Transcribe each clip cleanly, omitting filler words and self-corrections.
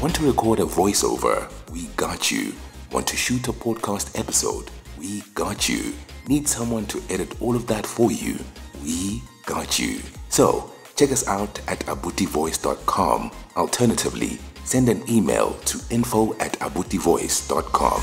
Want to record a voiceover? We got you. Want to shoot a podcast episode? We got you. Need someone to edit all of that for you? We got you. So, check us out at abutivoice.com. Alternatively, send an email to info@abutivoice.com.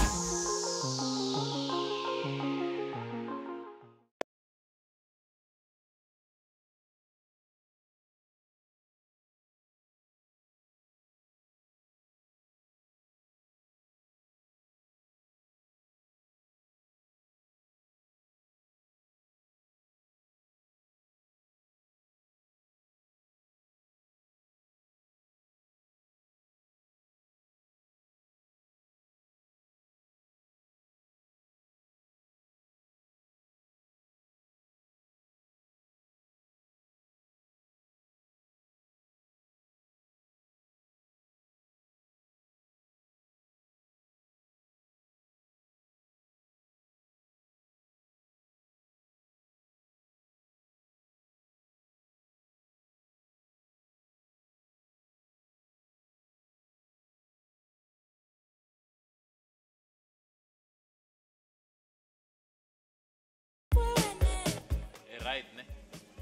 Right ne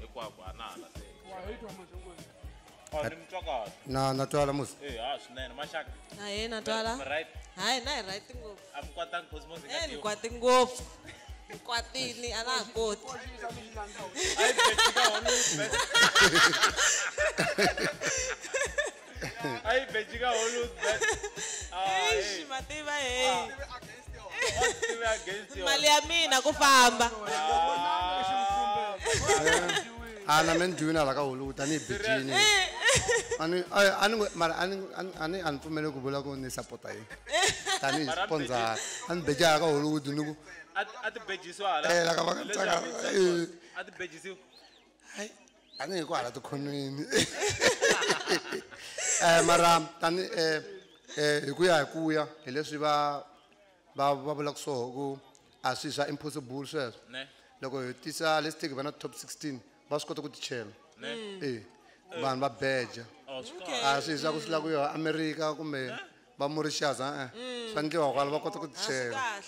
hinkwako a na hala se ni mi twa kahle na na twala musi eh ha swinene maxaka na na twala right hayi na hi right ngopfu a mi kwatanga Cosmos nga ni kwati ngopfu ni kwatini a na ha koti a yi bejika Hollywood bet eish mativa hey mali ya mina ku famba a na mina dyiwini hala ka Hollywood tanihi bejini ani ani mara ani ani ani pfumeli ku vula ku ni sapota yini tanihi sponsor a ni beja hala ka Hollywood ni ku a ti bejisiwa hala eh la ka va ka tsaka a ti bejisiwa hayi a ni hi ku hala tikhonweni mara tani hi ku ya hi ku ya hi leswi va va va vulaka swoho ku a swi swa impossible sweswo loko hi tisa let's take va na top 16 va swi kota ku ti chela eh vanhu va beja a swi swa ku swi lava ku ya America kumbe va Mauritius a swa ndliwa kwala va kota ku ti chela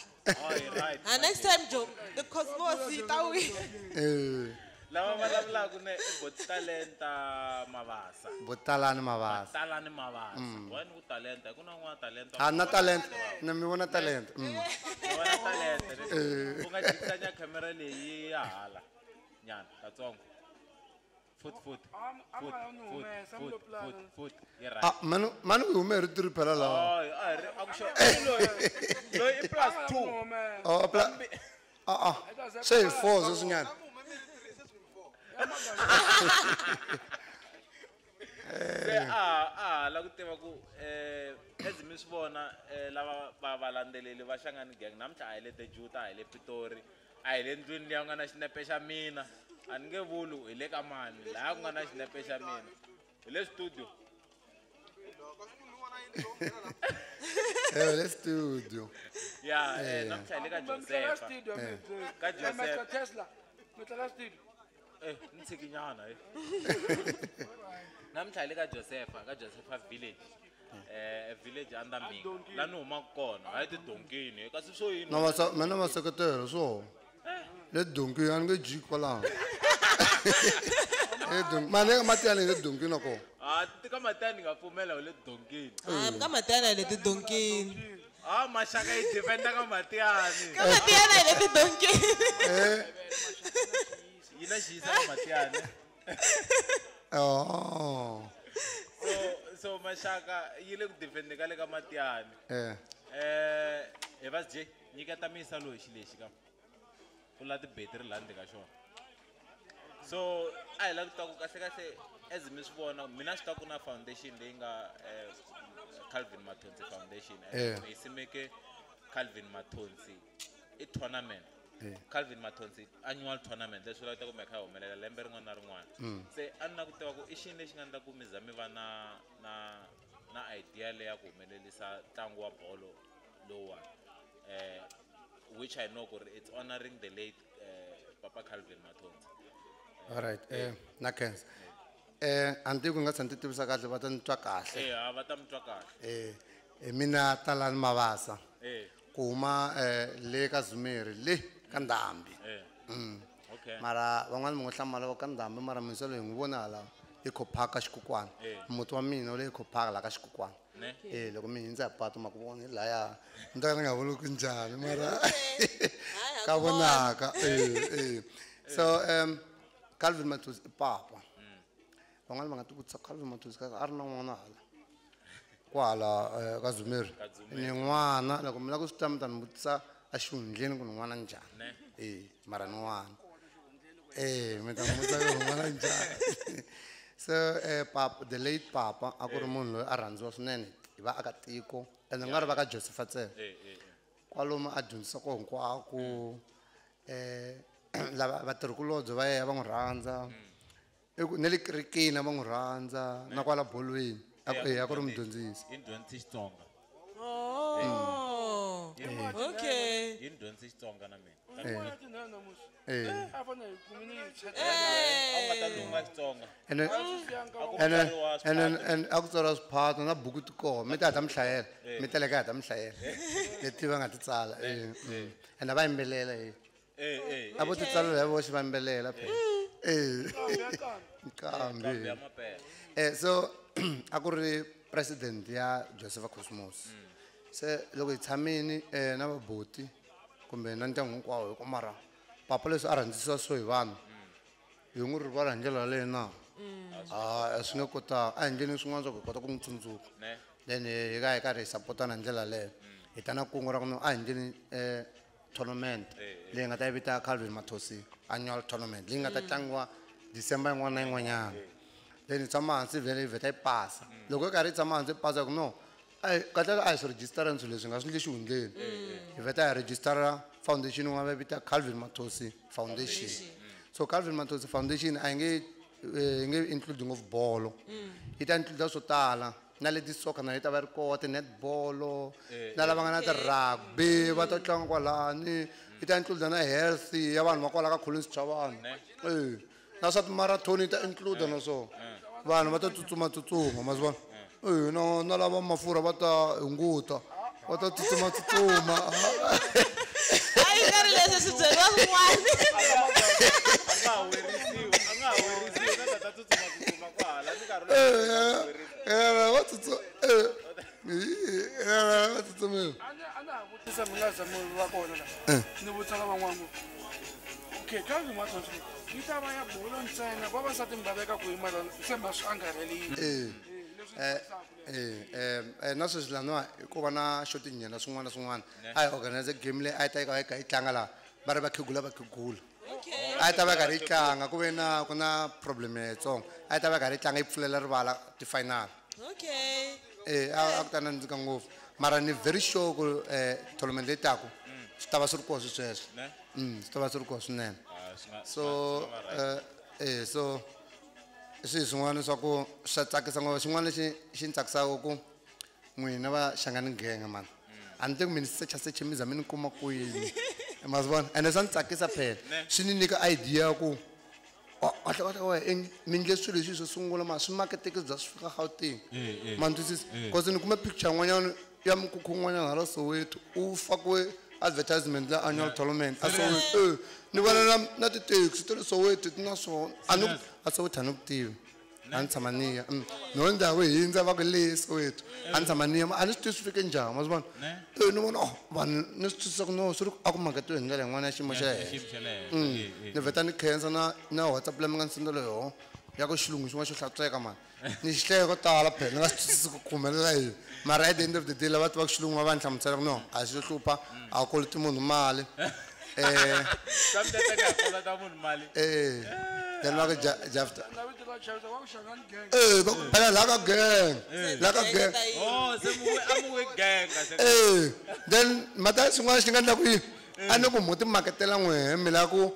a next time Joe the Cosmos yi ta wina lava vulavulaka ne i Botalenta Mabasa Botalani Mabasa Talani Mabasa wa ni ku talenta ku na un'wana talenta a na talenta na mi vona talenta ni vona talenta u nga jikisanya camera leyi ya hala nyana katsongo foot foot foot foot foot foot ah manu manu u hume ri tiri phela laha a ri a ku xo loyi i plus 2 oh plus ah ah se hi 4 sweswinyana se a la ku tiva ku as mi swi vona lava va va landzeleli va Shangani Gang namuntlha a hi le Dejuta a hi le Pitori a hi le ndlwini liya ku nga na xinepe xa mina a ni nge vuli hi le ka mani laha ku nga na xinepe xa mina hi le studio le studio ya namuntlha hi le ka Joseph ka Joseph Tesla mi studio ni tshikinyana namuntlha hi le ka Josepha ka Josepha village village under me la ni humaka kona hayi tidonkini kasi swo yini na mina va seketela swo le donkini a ni nge jiki kwalaho mani Matiyani le donkini na kona a ka Matiyani ni nga pfumela hi le donkini ka Matiyani hi le tidonkini a maxaka yi defenda ka Matiyani ka Matiyani hi le tidonkini yi na xiyisa ka Matiyani oh so maxaka yi le ku defende ka le ka Matiyani hi va J nyiketa misa loyi xi lexi ka u la tibetiri laha ndzeni ka xona so a hi la ku twa ku kahle kahle as mi swi vona mina swi twa ku na foundation leyi nga Calvin Mathonsi Foundation yi simeke Calvin Mathonsi i tournament Calvin Mathonsi annual tournament leswi vulaka ku mi kha humelela lembe rin'wana na rin'wana se a ni na ku tiva ku i xini lexi nga endla ku mi za mi va na na na idea leya ku humelerisa ntlangu wa bolo lowuwani which I know ku ri it's honoring the late Papa Calvin Mathonsi. All right na khensa A ni tivi ku nga tsha ni ti tivisa kahle va ta ni twa kahle. Eh, va ta mi twa kahle. Hi mina Talani Mavasa. Ku huma le ka Zumeri le ka Ndhambi. Mara van'wani mi ngo hlamala va ka Ndhambi mara misa loyi hi n'wi vona hala Eco Park ka Xikukwana. Muti wa mina wu le Eco Park laha ka Xikukwana. Ne. Loko mi hindza hi patu ma ku vona hi laya ni ta ka ni nga vuli ku njhani mara Hayi, ka ha ku vona. Vonaka. So Calvin Mathosi i papa. Van'wani va nga ti vutisa Calvin Mathosi ka a ri na n'wana hala kwahala ka Zumeri. Ka Zumeri. Ni n'wana loko mi lava ku swi tiva mi ta ni vutisa exihundleni ku ni n'wana njhani. Ne. Mara ni n'wana. Mi ta ni vutisa ku ni n'wana njhani. So papa, the late papa a ku ri munhu loyi a rhandziwa swinene hi vaakatiko ende nga ri va ka Josepha ntsena. Kwalomu a dyondzisa ko hinkwako lava vatirhikulobye va yena va n'wi rhandza. I ku na le kerekeni a va n'wi rhandza na kwala bolweni a ku a ku ri mudyondzisi. Yi ni dyondzise Xitsonga. Oh. Okay. Yi ni dyondzise Xitsonga na mina. Tinene musi. A fanele hi kumile hi chat. A wu nga ta lunga Xitsonga. Ene A swi siyanga. A ku ene tsariwa ene swiphato. ene a ku tsariwa swiphato na buku ti kona mi ta hatla mi hlayela mi ta le ka hatla mi hlayela leti va nga ti tsala ene a va yimbelela a vo ti tsalela hi voxe va yimbelela phela Nqambi nqambi ya mapela. So a ku ri president ya Josepha Cosmos. Se loko hi tshamini na vaboti kumbe na ndyangu hinkwawo hi ku mara papa leswi a rhandzisiwa so hi vanhu hi n'wi rivala hi ndlela yaleyo na a swi nge kotanga a hi endleni swin'wana swa ku hi kota ku n'wi tsundzuka. Ne. Then hi ka hi karhi hi sapotana hi ndlela yaleyo hi ta na kungu ra ku no a hi endleni tournament leyi nga ta yi vita Calvin Mathosi annual tournament leyi nga ta tlangiwa December yin'wana na yin'wanyana. Then hi tshama hansi vhele hi vheta yi pasa. Loko hi karhi hi tshama hansi hi pasa ku no a hi kahlekahle a hi swi rejistara swilo leswi hi nga swi endli xihundleni. Hi vheta hi rejistara foundation yin'wana va yi vita Calvin Mathosi Foundation. So Calvin Mathosi Foundation a yi nge yi nge include ngopfu bolo. Yi ta include swo tala na leti soccer na yi ta va ri kona ti-netball na lava nga na ti-rugby va ta tlanga kwalani. Yi ta include na health ya vanhu va kwala ka Collins Chabane. Na swa ti-marathon yi ta include na swona. Vanhu va ta tsutsuma ma swi vona. Na lava mafurha va ta hunguta va ta tsutsuma tsutsuma. Hayi nkarhi leswi swi byeriwa swin'wana. A nga ha werisiwi, a nga ha werisiwi na ta tsutsuma tsutsuma kwahala ni nkarhi lowu Va tsutsuma va tsutsumile. A na ha vutisa mi nga za mi va kona la. Ni vutisa na van'wana ku okay Calvin Mathosi yi ta va ya bolo ntsena vavasati mi va veka kwihi mara se ma swi angarhelile. Leswi Na sweswi laniwa hi ku va na xo tinyena swin'wana na swin'wana a hi organize game leyi a yi ta yi ka yi kha yi tlanga laha va ri vakhegula vakhegula. A yi ta va karhi yi tlanga ku ve na ku na problem yitsongo a yi ta va karhi yi tlanga yi pfulela rivala ti-final. A ku ta nandzika ngopfu mara ni very sure ku tournament leyi taku swi ta va swi ri kona swi sweswo. Ne? Swi ta va swi ri kona swinene. Ah, swi nga So swi nga va right. so i swilo swin'wana swa ku swa tsakisa ngopfu xin'wana lexi xi ni tsakisaka ku n'wina va Shangani Genge mani a ni tivi ku mi ni secha seche mi za mi ni kuma kwini ma swi vona ene swa ni tsakisa phela swi ni nyika idea ya ku kahle kahle we mi endle swilo leswi swo sungula ma swi maketeki bya swi fika Gauteng ma ni twisisa cause ni kume picture n'wanyana ya mukhukhu un'wanyana hala Soweto u fakiwe advertisement la annual tournament a Soweto ni vona na ti-taxi ta le Soweto ti na swona a ni a Soweto a ni ku tivi a ni tshama ni ya no ndhawu hindza va ku le Soweto a ni tshama ni ya a ni swi tivi swi fike njhani ma swi vona ni vona oh vanhu ni swi twisisa ku no swi ri a ku maketiwe hi ndlela yin'wana ya xiyimo xa le henhla. Xiyimo xa le henhla. Ni vheta ni khensa na WhatsApp leyi mi nga ni sendela yoho ya ku xilungu xin'wana xo hlantsweka mani ni xi hleke ko tala phela ni nga swi twisisi ku humelela yini mara at the end of the day lava tivaka xilungu va va ni hlamusela ku no a xi hlupha a wu koloti munhu mali. Swa mi teka hi kolota munhu mali. Then va ku jafta. Na vito ra Chavisa va ku Shangani Gang. Va ku phela la ka gang la ka gang. Oh, se mu a mu we gang se. Then mata xin'wana xi nga endla ku yini a ni ku mo ti maketela n'wehe mi lava ku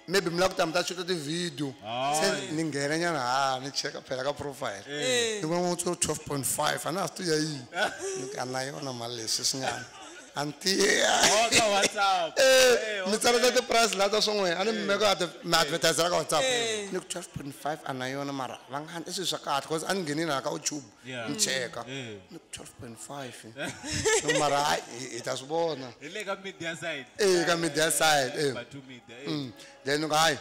maybe mi lava ku ta mi ta shoota ti-video se ni nghena nyana ha ni cheka phela ka profile ni vona ku 12.5 a na ha swi tivi ya yini ni ku a na yona mali leswi sweswinyana Anti Oh, ka WhatsApp. Mi tsala ta ti-price laha ta swin'we a ni mi meka mi advertise ka WhatsApp. Ni ku 12.5 a na yona mara va nga i swilo swa kahle because a ni ngheni na ka YouTube ni cheka. Ni ku 12.5. Ni mara hayi hi ta swi vona. Hi le ka media side. Ka media side. Batu media. Then ni ku hayi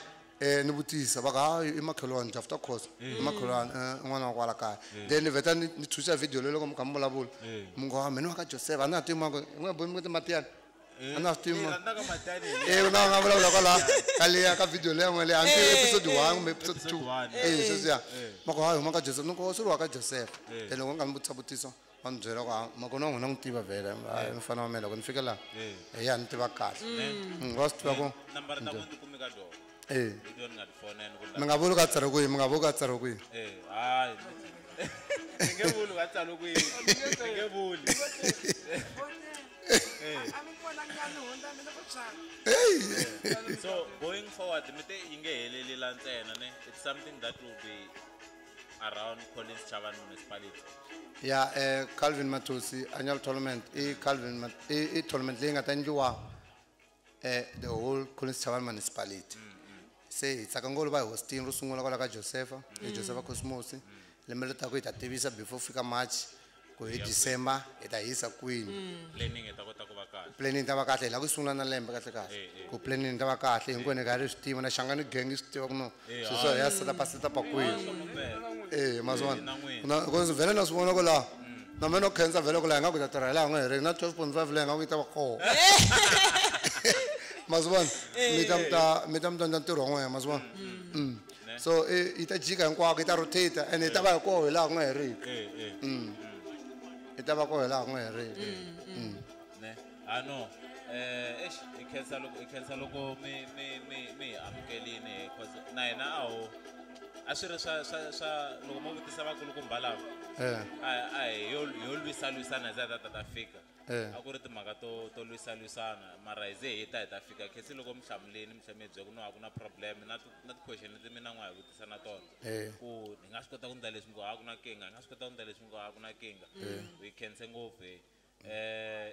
ni vutisa va ku hayi i makhelwani after course i makhelwani n'wana wa kwala kaya. Then ni vheta ni thusa video leyi loko mi kha mi vulavula. Mi ngo mina wa ka Joseph a na ha tivi mhaka i nga boni mi ti Matiyani a na ha swi tivi na nga vulavula kwala ka liya ka video leyi n'we leyi hambi episode 1 kumbe episode 2 sweswiya ma ku hayi huma ka Joseph ni ku swi ri wa ka Joseph. Then loko ni nga ni vutisa vutiso va ni byela ku makona n'wina n'wi tiva vhele mfana wa mina loko ni fika laha hi ya ni tiva kahle. Va swi tiva ku nambara ta n'wina ti kumeka dona. Mi nga vuli ka tsari kwihi, mi nga vuli ka tsari kwihi. Hayi. Ni nge vuli ka tsari kwihi. Ni nge vuli. So going forward, mi te yi nge heleli la ntsena ne? It's something that will be around Collins Chabane municipality. Yeah, Calvin Mathosi annual tournament i Calvin i tournament leyi nga ta endliwa the whole Collins Chabane municipality. Se hi tsaka ngopfu va hi hosting ro sungula kwala ka Josepha, hi Josepha Cosmos. Lembe leri taka hi ta tivisa before fika March ku hi December hi ta yisa kwini. Planning hi ta kota ku va kahle. Planning ta va kahle hi lava ku sungula na lembe kahle kahle. Ku planning ta va kahle hinkwenu hi karhi hi swi tiva na Shangani gang yi swi tiva ku no sweswo hi ya setup kwini. Mazwana. Because vhele na swi vona ku laha na mina no khensa vhele ku laha hi nga ku ta tirha hi laha nga heriki na 12.5 leyi nga ku yi ta va kona. Mazwana mi ta mi ta endla ntirho wa n'wina mazwana. So yi ta jika hinkwako yi ta rotate and yi ta va hi koho hi laha ku nga heriki. Yi ta va koho hi laha ku nga heriki. Ne no eish i khensa loko mi mi amukelini because na hina a ho a swi ri swa loko mo vutisa vakulukumba lava a hi yo lwisalwisana hi za hi ta fika. A ku ri timhaka to lwisalwisana mara hi ze hi ta fika khensi loko mi hlamuleni mi tlhela mi hi byela ku no a ku na problem na ti-question leti mina n'wa hi vutisa na tona ku hi nga swi kota ku endla leswi mi ku a ku na nkingha hi nga swi kota ku endla leswi mi ku a ku na nkingha. Hi khense ngopfu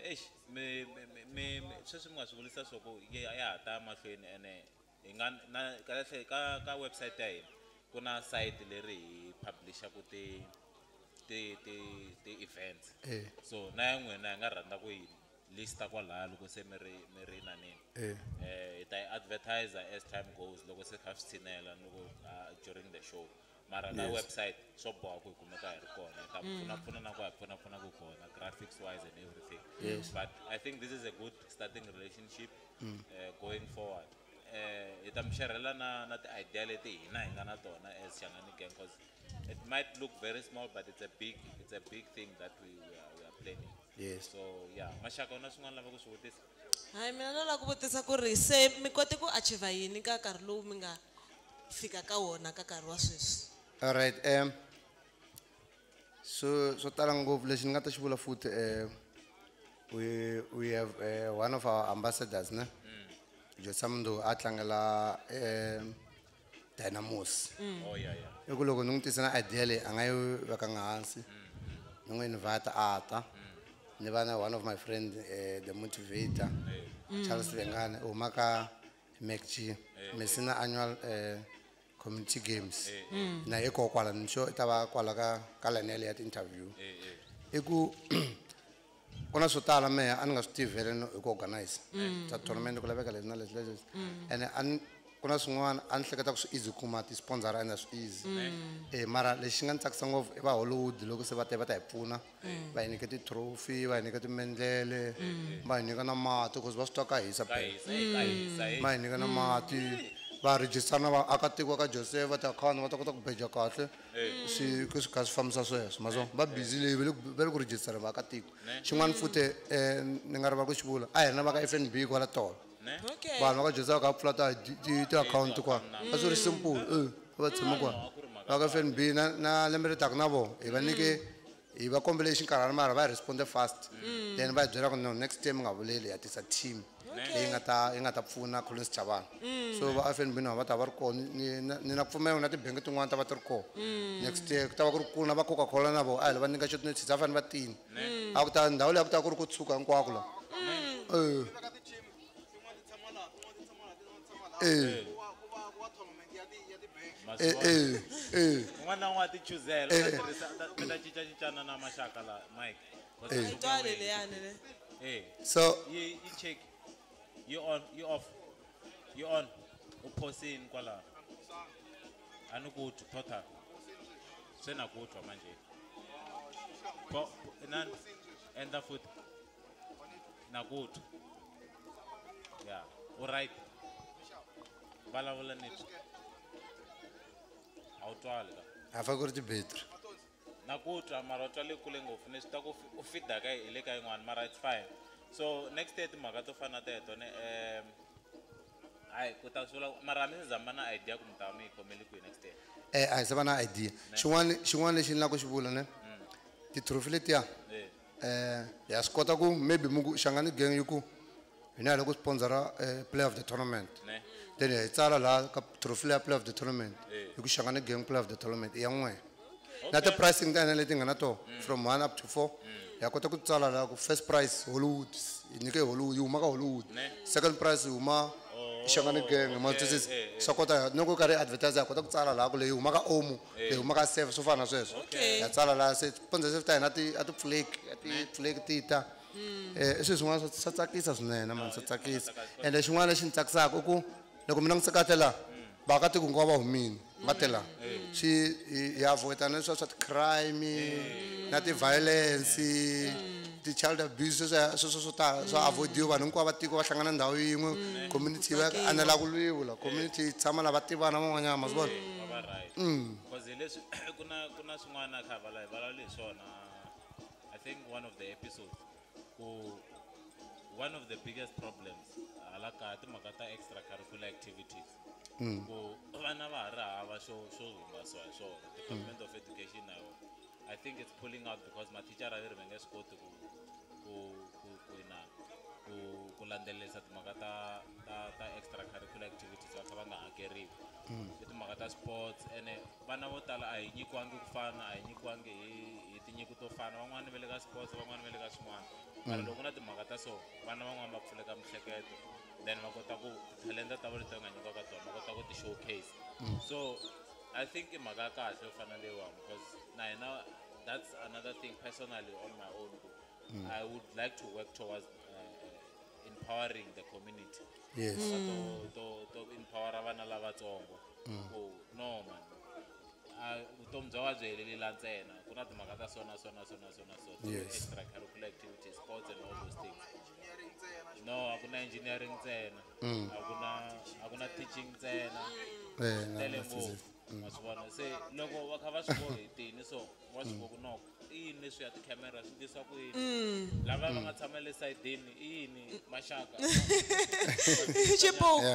eish mi sweswi mi nga swi vulisa swo ku ya ha ta mahlweni ene hi nga na kahle ka website ya hina ku na site leri hi publishaku ti events. So na ya n'wina hi nga rhandza ku yi lista kwalaya loko se mi ri na nini. Hi ta yi advertise as time goes loko se kha swi tshinela loko during the show. Mara ka website swo boha ku hi kumeka hi ri kona hi ta pfuna na ku hi pfuna ku kona graphics wise and everything. But I think this is a good starting relationship going forward. Hi ta mi xerhela na ti-idea leti hina hi nga na tona as Shangani gang because it might look very small but it's a big thing that we are planning. Yes. So yeah, Mashaka na swin'wana lava ku swi vutisa. Hayi mina no lava ku vutisa ku ri se mi kote ku achieve yini ka nkarhi lowu mi nga fika ka wona ka nkarhi wa sweswi. All right, so tala ngopfu lexi ni nga ta xi vula futhi we have one of our ambassadors ne. Joseph Mndo a tlangela Dynamos. Oh yeah yeah. I ku loko ni n'wi tisa na idea leyi a nga yi vekanga hansi. Ni n'wi invite a ta. Ni va na one of my friend the motivator Charles Vengane u huma ka MacG Messina annual community games. Na hi koho kwala ni sure i ta va kwala ka line ya ti-interview. I ku ku na swo tala mehe a ni nga swi tivi vhele hi ku organize ta tournament ku laveka leswi na leswi leswi. Ene ku na swin'wana a ni hleketa ku swi easy kuma ti-sponsor ene swi easy. Mara lexi nga ni tsakisa ngopfu i va Hollywood loko se va te va ta hi pfuna. Va hi nyike ti-trophy, va hi nyike timendlele, va hi nyika na mati because va swi twa ka hisa phela. Va hi nyika na mati. Va register na vaakatiko ka Joseph va ti-account va ta kota ku beja kahle swi ku swi kha swi fambisa sweswo mazona va busy leyi va le ku register vaakatiko. Xin'wana futhi ni nga rivala ku xi vula a hi ri na va ka FNB kwala tolo. Vanhu va ka Joseph va kha pfula ti-account kwala a swi ri simple va tshama kwala va ka FNB na lembe leri taka na vona hi va nyike hi va kombele xinkarhana mara va responde fast. Then va hi byela ku no next time mi nga vuleli ya tisa team leyi nga ta pfuna Collins Chabane. So va FNB na va ta va ri kona ni na ku pfumela na tibangi tin'wana ta va ti ri kona. Next year ku ta va ku ri kulu na va Coca-Cola na vona a hi va nyika xo notice va fanele va tini. A ku ta ndhawu leyi a ku ta ku ri ku tshuka hinkwako la. Un'wana na un'wana ti chuzela mi ta cincacincana na maxaka la mike. So yi check you on you off you on u phosini kwala a ni ku twi total se na ku twa manje nani endla futhi na ku twa ya u right vulavula ni twa a wu twali ka a fa ku ri tibetri na ku twa mara u twa le kule ngopfu ni swi ta ku u feedaka hi le ka yin'wana mara it's fine. So next year timhaka to fana na teto ne hayi ku ta sula mara mi zama na idea ku mi ta mi yi khomele kwihi next year. A hi se va na idea. Xin'wana lexi ni lava ku xi vula ne ti-trophy letiya ya swi kota ku maybe mi ku Shangani gang yi ku hina hi le ku sponsora player of the tournament. Then hi tsala laha ka trophy leya player of the tournament hi ku Shangani gang player of the tournament i ya n'we. Na ti-pricing ta hina leti nga na tona from 1 up to 4 ya kota ku tsala laha ku first price Hollywood hi nyike Hollywood yi huma ka Hollywood, second price yi huma Shangani gang ma twisisa swa kota loko karhi advertise ya kota ku tsala laha ku leyi huma ka Omo leyi huma ka Sef swo fana na sweswo ya tsala laha se sponsorship ta hina a ti pfuleki a ti pfuleki ti ta i swilo swin'wana swa tsakisa swinene mani swa tsakisa ende xin'wana lexi ni tsakisaka i ku loko mi langutisa kahle laha vaakatiko hinkwavo va humile va te laha swi hi avoid-a na leswiya swa ti-crime na ti-violence ti-child abuse sweswo swo tala swa avoid-iwa vanhu hinkwavo va tiko va hlangana ndhawu yin'we community va anela ku lwiwa la community yi tshama la va tivana van'wanyana ma swi vona. Va va right because hi leswi ku na swin'wana kha hi vulavula hi swona I think one of the episodes ku one of the biggest problems hala kaya timhaka ta extracurricular activities ku vana va ha ri hava xo hungasiwa hi swona. Department of Education na yona I think it's pulling out because mathicara va ri va nge swi koti ku landzelerisa timhaka ta extracurricular activities va kha va nga hakeriwi. I timhaka ta sports ene vana vo tala a hi nyikiwangi ku fana a hi nyikiwangi hi tinyiko to fana van'wani va le ka sports van'wani va le ka swin'wana mara loko ku na timhaka ta so vana van'wani va pfuleka miehleketo then va kota ku titalenta ta vona leti va nga nyikiwa ka tona va kota ku ti showcase. So I think i mhaka ya kahle yo fana leyiwani because na hina that's another thing personally on my own. I would like to work towards empowering the community. Yes. To empower vana lavatsongo. Ku no man vutomi bya va byi heleli la ntsena ku na timhaka ta sona sona sona sona so extracurricular activities sports and all those things. No a ku na engineering ntsena a ku na teaching ntsena tele ngopfu ma swi vona se loko va kha va swi vona hi tini so va swi vona ku no i yini leswi ya tikhamera swi endlisiwa ku yini lava va nga tshama le sayidini i yini maxaka xipuku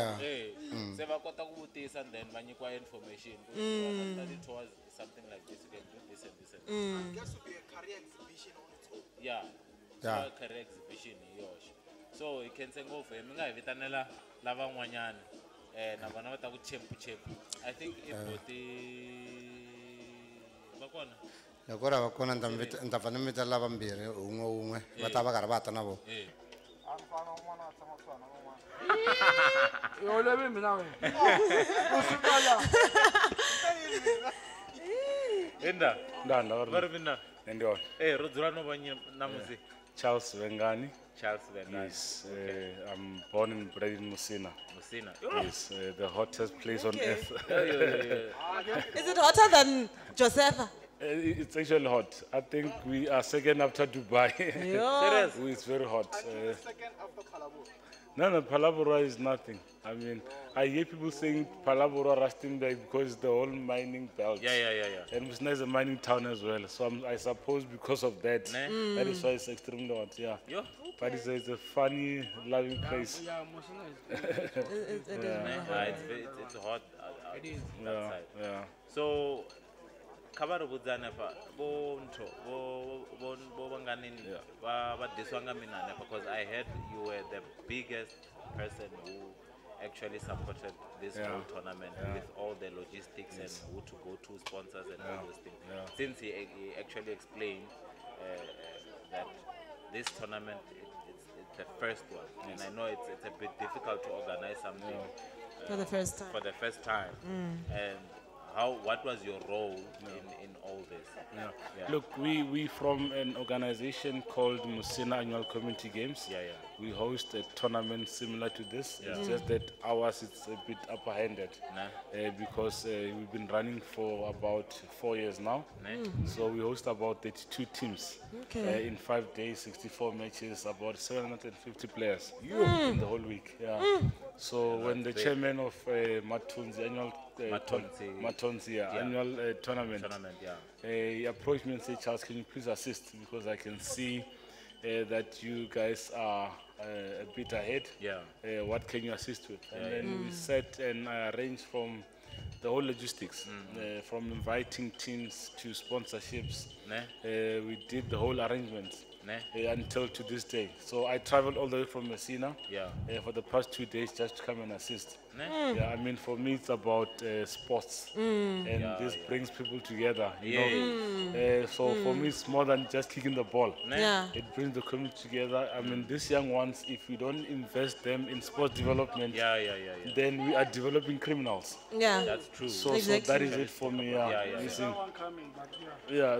se va kota ku vutisa and then va nyikiwa information ku you study towards something like this you can do this and this and this. Be a career exhibition on its own. Yeah. Career exhibition hi yoxe so hi khense ngopfu hi mi nga hi vitanela lavan'wanyana na vona va ta ku chempu chempu I think i boti va kona loko ra va kona ni ta fanele mi ta lava mbirhi un'we un'we va ta va karhi va ta na vona. Yo levi mina wena u suka la enda ndanda va ri mina ndiona ro dzula no va namusi Charles Vengani. Charles Vengani. Yes, I'm born and bred in Musina. Musina. Yes, the hottest place on earth. Is it hotter than Josefa? It's actually hot. I think we are second after Dubai. Serious? It's very hot. Second after Palabora. No, Palabora is nothing. I mean, I hear people saying Palabora, Rustenburg, because the whole mining belt. Yeah. And Musina is a mining town as well. So I suppose because of that, that is why it's extremely hot, yeah. Yo. Okay. But it's a funny, loving place. Yeah, Musina is. It is. It's hot out that side. Yeah. So, kha ri vhudza hanefha vho ntho vho vhanganini va diswa nga mina hanefha because I heard you were the biggest person who actually supported this whole tournament with all the logistics and who to go to, sponsors and all those things. Since he actually explained that this tournament, the first one. Yes. And I know it's a bit difficult to organize something for the first time. For the first time. And what was your role in all this? Yeah. Yeah. Look, we from an organization called Musina Annual Community Games. Yeah, yeah. We host a tournament similar to this. Yeah. It's just that ours is a bit upper-handed. Nah. Because we've been running for about 4 years now. Nah. So we host about 32 teams. Okay. In 5 days, 64 matches, about 750 players in the whole week. Yeah. So when the big. chairman of Mathunzi annual Mathunzi. Yeah, annual tournament, yeah. He approached me and said, Charles, can you please assist? Because I can see that you guys are a bit ahead. Yeah. What can you assist with? And then we set and arranged from the whole logistics, from inviting teams to sponsorships. We did the whole arrangements. Until to this day. So I traveled all the way from Messina for the past 2 days just to come and assist. Yeah, I mean, for me, it's about sports. And this brings people together, you know. So for me, it's more than just kicking the ball. Yeah. It brings the community together. I mean, these young ones, if we don't invest them in sports development, then we are developing criminals. Yeah. That's true. So, Exactly. so that is it for me. Yeah. You see. Yeah. Yeah,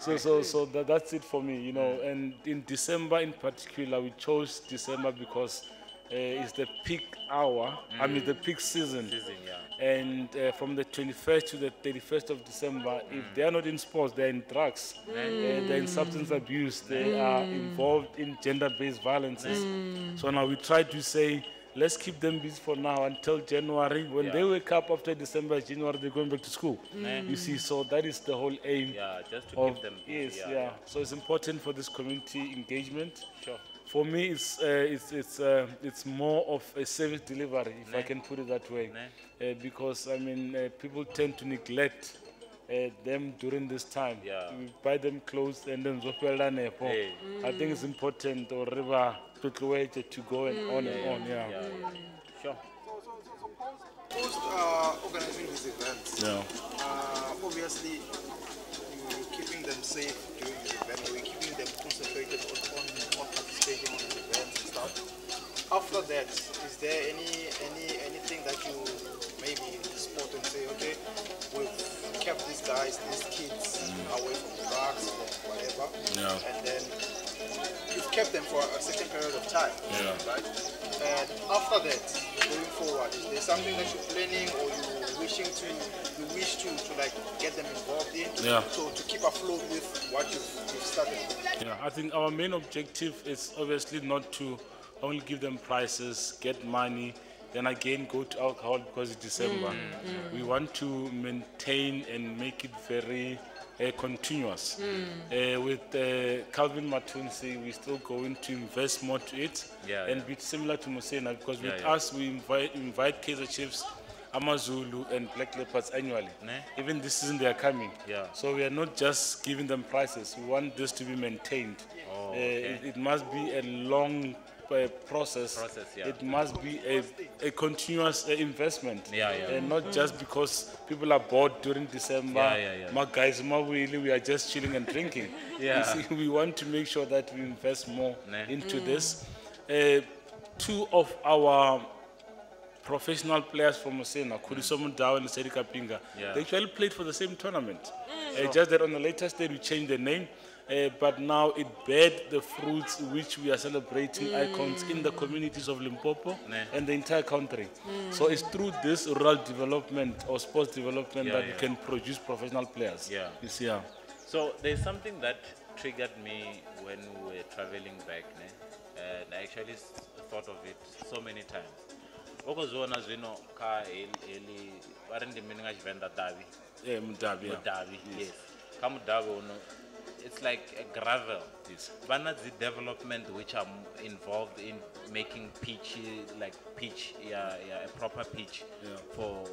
so, so that's it for me, you know. And in December in particular, we chose December because it's the peak hour, I mean the peak season. And from the 21st to the 31st of December, if they are not in sports, they're in drugs, they're in substance abuse, they are involved in gender-based violences. So now we try to say, let's keep them busy for now until January. When they wake up after December, January, they're going back to school. You see, so that is the whole aim. Yeah, just to keep them busy. Yes, yeah. So it's important for this community engagement. Sure. For me, it's more of a service delivery, if I can put it that way, because I mean, people tend to neglect them during this time. Yeah. We buy them clothes and then I think it's important or river to go and on and on. Yeah. Sure. So post organizing these events, obviously you're keeping them safe during the event, or you're keeping them concentrated on participating on the events and stuff. After that, is there anything that you maybe spot and say, okay, we've kept these guys, these kids away from drugs, from whatever, and then you've kept them for a certain period of time, right? And after that, going forward, is there something that you're planning or you wishing to, you wish to like get them involved in? Yeah. So to keep afloat with what you've started. Yeah, I think our main objective is obviously not to only give them prizes, get money, then again go to alcohol because it's December. We want to maintain and make it very continuous. With Calvin Mathunzi, we're still going to invest more to it and be similar to Musina, because with us, we invite Kaizer Chiefs, AmaZulu and Black Leopards annually. Even this season they are coming. Yeah. So we are not just giving them prizes. We want this to be maintained. Oh, okay. It must be a long process. It must be a continuous investment. And not just because people are bored during December. My guys, we are just chilling and drinking. You see, we want to make sure that we invest more into this. Two of our professional players from Musina, Khuliso Mudau and Sedi Kapinga, they actually played for the same tournament. Just that on the later stage we changed the name. But now it bared the fruits which we are celebrating icons in the communities of Limpopo and the entire country. So it's through this rural development or sports development that we can produce professional players. You see, So there's something that triggered me when we were traveling back, and I actually thought of it so many times. Mudavi. Yes. It's like a gravel. Yes. But the development which are involved in making pitch, like pitch, a proper pitch for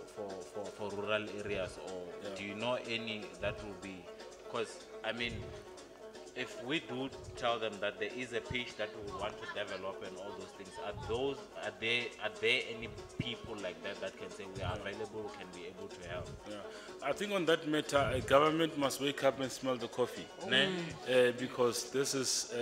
rural areas. Or do you know any that will be? Because I mean, If we do tell them that there is a pitch that we want to develop and all those things, are there any people like that that can say we are available, can be able to help? Yeah. I think on that matter, a government must wake up and smell the coffee. Because this is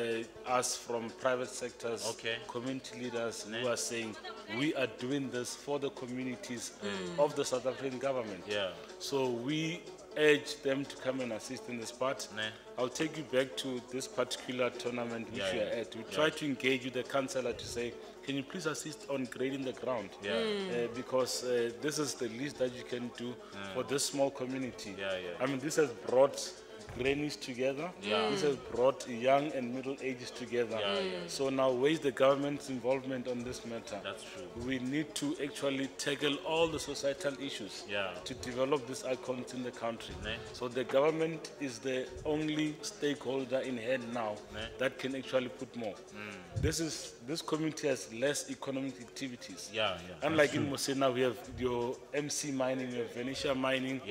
us from private sectors, community leaders who are saying we are doing this for the communities of the South African government. Yeah. So we urge them to come and assist in this part. I'll take you back to this particular tournament which we are at. We try to engage with the councillor to say, can you please assist on grading the ground? Yeah. Because this is the least that you can do for this small community. Yeah, yeah. I mean, this has brought grannies together. Yeah. This has brought young and middle ages together. Yeah, yeah. So now where's the government's involvement on this matter? That's true. We need to actually tackle all the societal issues to develop these icons in the country. So the government is the only stakeholder in hand now that can actually put more. This community has less economic activities. Yeah, yeah. Unlike in Musina, we have your MC mining, your Venetia mining,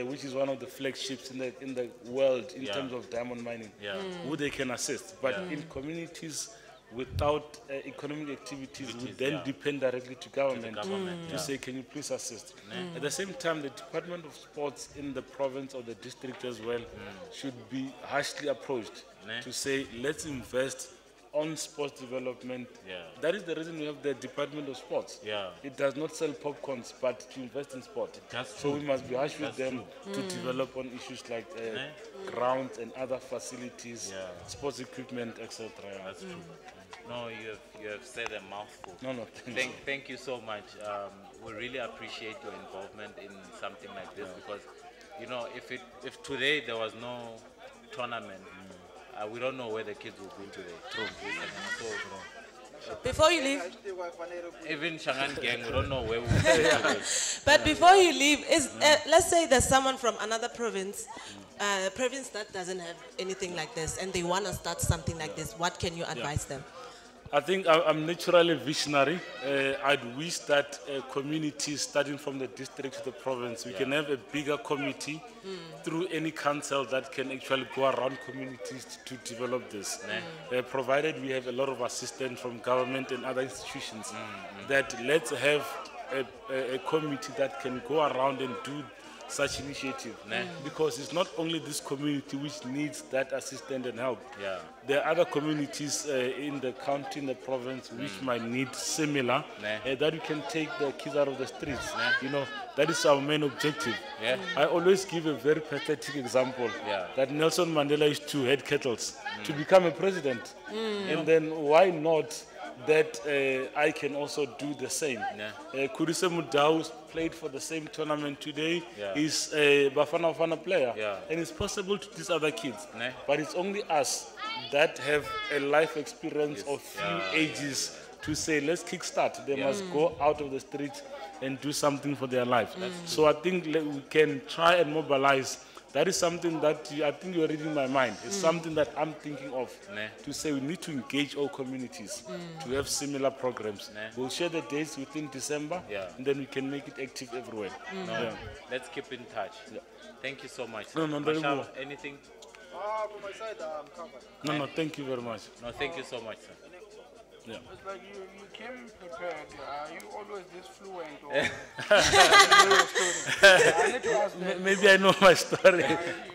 which is one of the flagships in the world in terms of diamond mining, who they can assist. But in communities without economic activities, we then depend directly to government, to say, can you please assist? At the same time, the Department of Sports in the province or the district as well should be harshly approached to say, let's invest on sports development. Yeah. That is the reason we have the Department of Sports. Yeah. It does not sell popcorns, but to invest in sport. That's so true. We must be harsh with That's them true. To develop on issues like grounds and other facilities, sports equipment, etc. That's true. No, you have said a mouthful. No, no. Thank you so much. We really appreciate your involvement in something like this because, you know, if today there was no tournament, we don't know where the kids will be today. True. So, before you leave, even Shangaan gang, we don't know where we will be today. But before you leave, is let's say there's someone from another province, province that doesn't have anything like this, and they want to start something like this. What can you advise them? I think I'm naturally visionary. I'd wish that communities, starting from the district to the province, we can have a bigger committee through any council that can actually go around communities to develop this. Provided we have a lot of assistance from government and other institutions, that let's have a committee that can go around and do such initiative. Because it's not only this community which needs that assistance and help. Yeah. There are other communities in the county, in the province, which might need similar, that we can take the kids out of the streets. You know, that is our main objective. Yeah. I always give a very pathetic example that Nelson Mandela used to head kettles to become a president. And then why not that I can also do the same. Khuliso Mudau played for the same tournament today. He's a Bafana Bafana player. And it's possible to these other kids. But it's only us that have a life experience of few ages to say, let's kickstart. They must go out of the street and do something for their life. So I think we can try and mobilize. That is something that I think you're reading my mind. It's something that I'm thinking of to say we need to engage all communities to have similar programs. We'll share the dates within December and then we can make it active everywhere. No. Let's keep in touch. Yeah. Thank you so much. No, no, Mashaba, anything? From my side, I'm covered. No, no, thank you very much. No, thank you so much, sir. Yeah. It's like you came prepared. Are you always this fluent? Or I need to ask that. Maybe I know my story.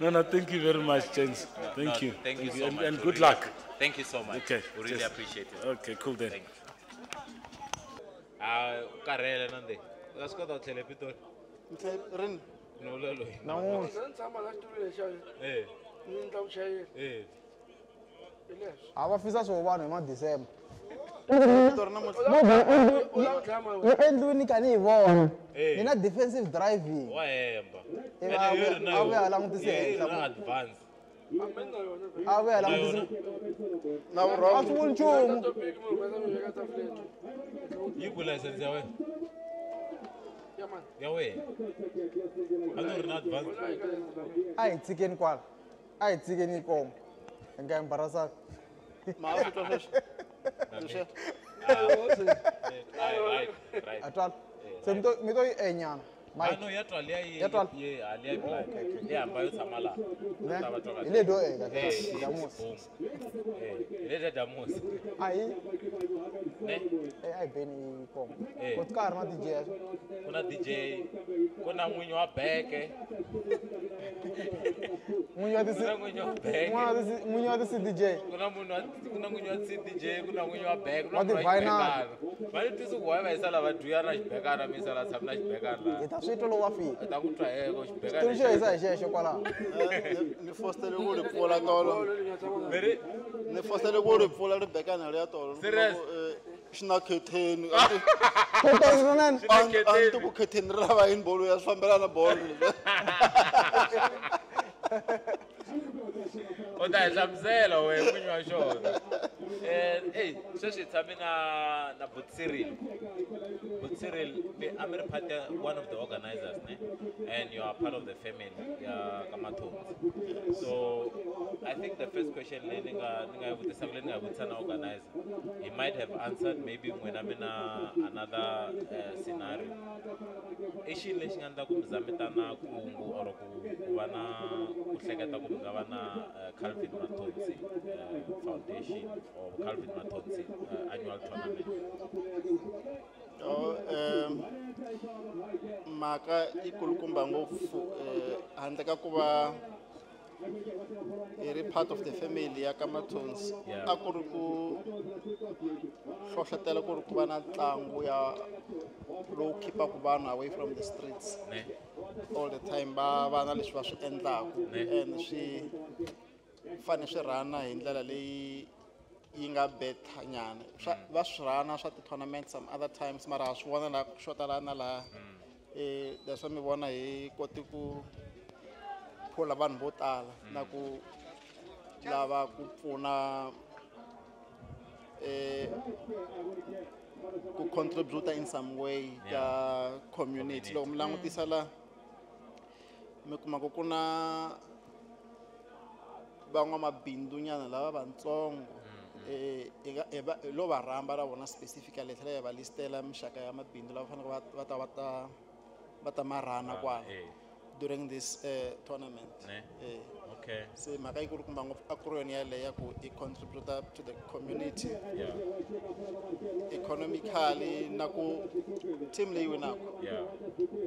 No, no, thank you very much, James. Thank you. Thank you so much. And good luck. Thank you so much. Okay. We really appreciate it. Okay, cool then. Thank you. Karele nande. Let's go to Telepitor. No, no, no. Eh. Abafisa sobana ema December. You endlwini ka ni vona. Ni na defensive driving. Wa hemba. A langutise henhla. Advance. A vuya langutise. Na a swi vuli nchumu. Yi ku license ya wena? Ya wena. A ni ri na advance. A hi tshikeni kwala. A hi tshikeni yi koma. Hi nga embarrassaka. Right. Atwala. Se mi to yi enyana. Mike. No, ya twala ya twala. Ye ali ya le hamba yo tshama la. Ta va twa. Hi le do eka Damus. Hi le Damus. Ai. Ne? Ai beni kom. Ko ka na DJ. Ku na DJ, ku na n'winyi wa beke. N'winyi wa n'winyi wa CDJ. Ku na munhu ku na n'winyi wa CDJ, ku na n'winyi wa beke, ku na vinyl. Va ni twisi ku why va yisa lava dya na xibekana mi yisa la tshama na xibekana. Hi ta swi twa loko va fika. Hi ta ku twa eko xibekana. Xitulu xo hisa hi xexo kwalaho. Ni fostele ku ri pfula tolo. Ni fostele ku ri pfula ribekana liya tolo. Serious? Xi na khetheni. A ni ku khetheni ri lava yini bolo ya swi fambelana bolo. U ta hi hlamusela wehe n'winyi wa xona. Ey, sweswi hi tshame na But Cyril. But Cyril, a mi ri part one of the organizers, ne? And you are part of the family ya ka Mathonsi. So I think the first question leyi ni nga yi vutisaka leyi ni nga yi vutisa na organizer, he might have answered maybe n'wina mi na another scenario. I xini lexi nga endla ku mi za mi ta na kungu or ku va na ku hleketa ku mi nga va na Calvin Mathonsi Foundation or Calvin Mathonsi annual tournament? Mhaka yi kulukumba ngopfu handle ka ku va hi ri part of the family ya ka Mathonsi, a ku ri ku hlohlotela ku ri ku va na ntlangu ya lowu khipaka vanhu away from the streets all the time, va va na leswi va swi endlaku and swi fane swi rhana hi ndlela leyi yi nga better nyana. Va swi rhana swa ti-tournament some other times, mara ha swi vona laha ku xota laha na laha. That's why mi vona hi koti ku phula vanhu vo tala na ku lava ku pfuna ku contribute in some way ka community. Loko mi langutisa la mi kuma ku ku na van'wamabindzu nyana lava vantsongo lo va rhamba ra vona specifically tlhela hi va listela mixaka ya mabindzu lava faneleke va ta marhana kwala during this tournament. Okay. Se mhaka yi kulukumba ngopfu a ku ri yona yaleyo ya ku i contribute to the community economically na ku team leyi winaka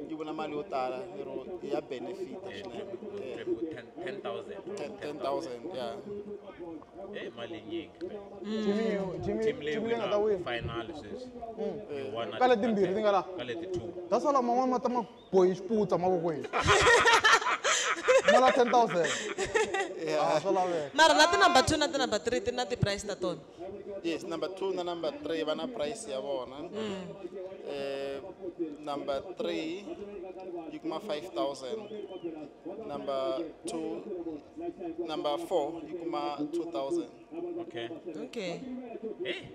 yi vona mali yo tala lero ya benefit swinene. 10,000 yeah. Mali nyingi. Team leyi nga ta win final sweswi. Ka leti timbirhi ti nga la. Ka leti 2. Ta sala man'wana ma ta ma bohi xiputsa mavokweni. Mala 10,000. Yeah. Swa laveka. Mara na ti number 2 na ti number 3 ti na ti price ta tona. Yes, number 2 na number 3 va na price ya vona. Number 3 yi kuma 5,000. Number 2, number 4 yi kuma 2,000. Okay. Okay. Hey.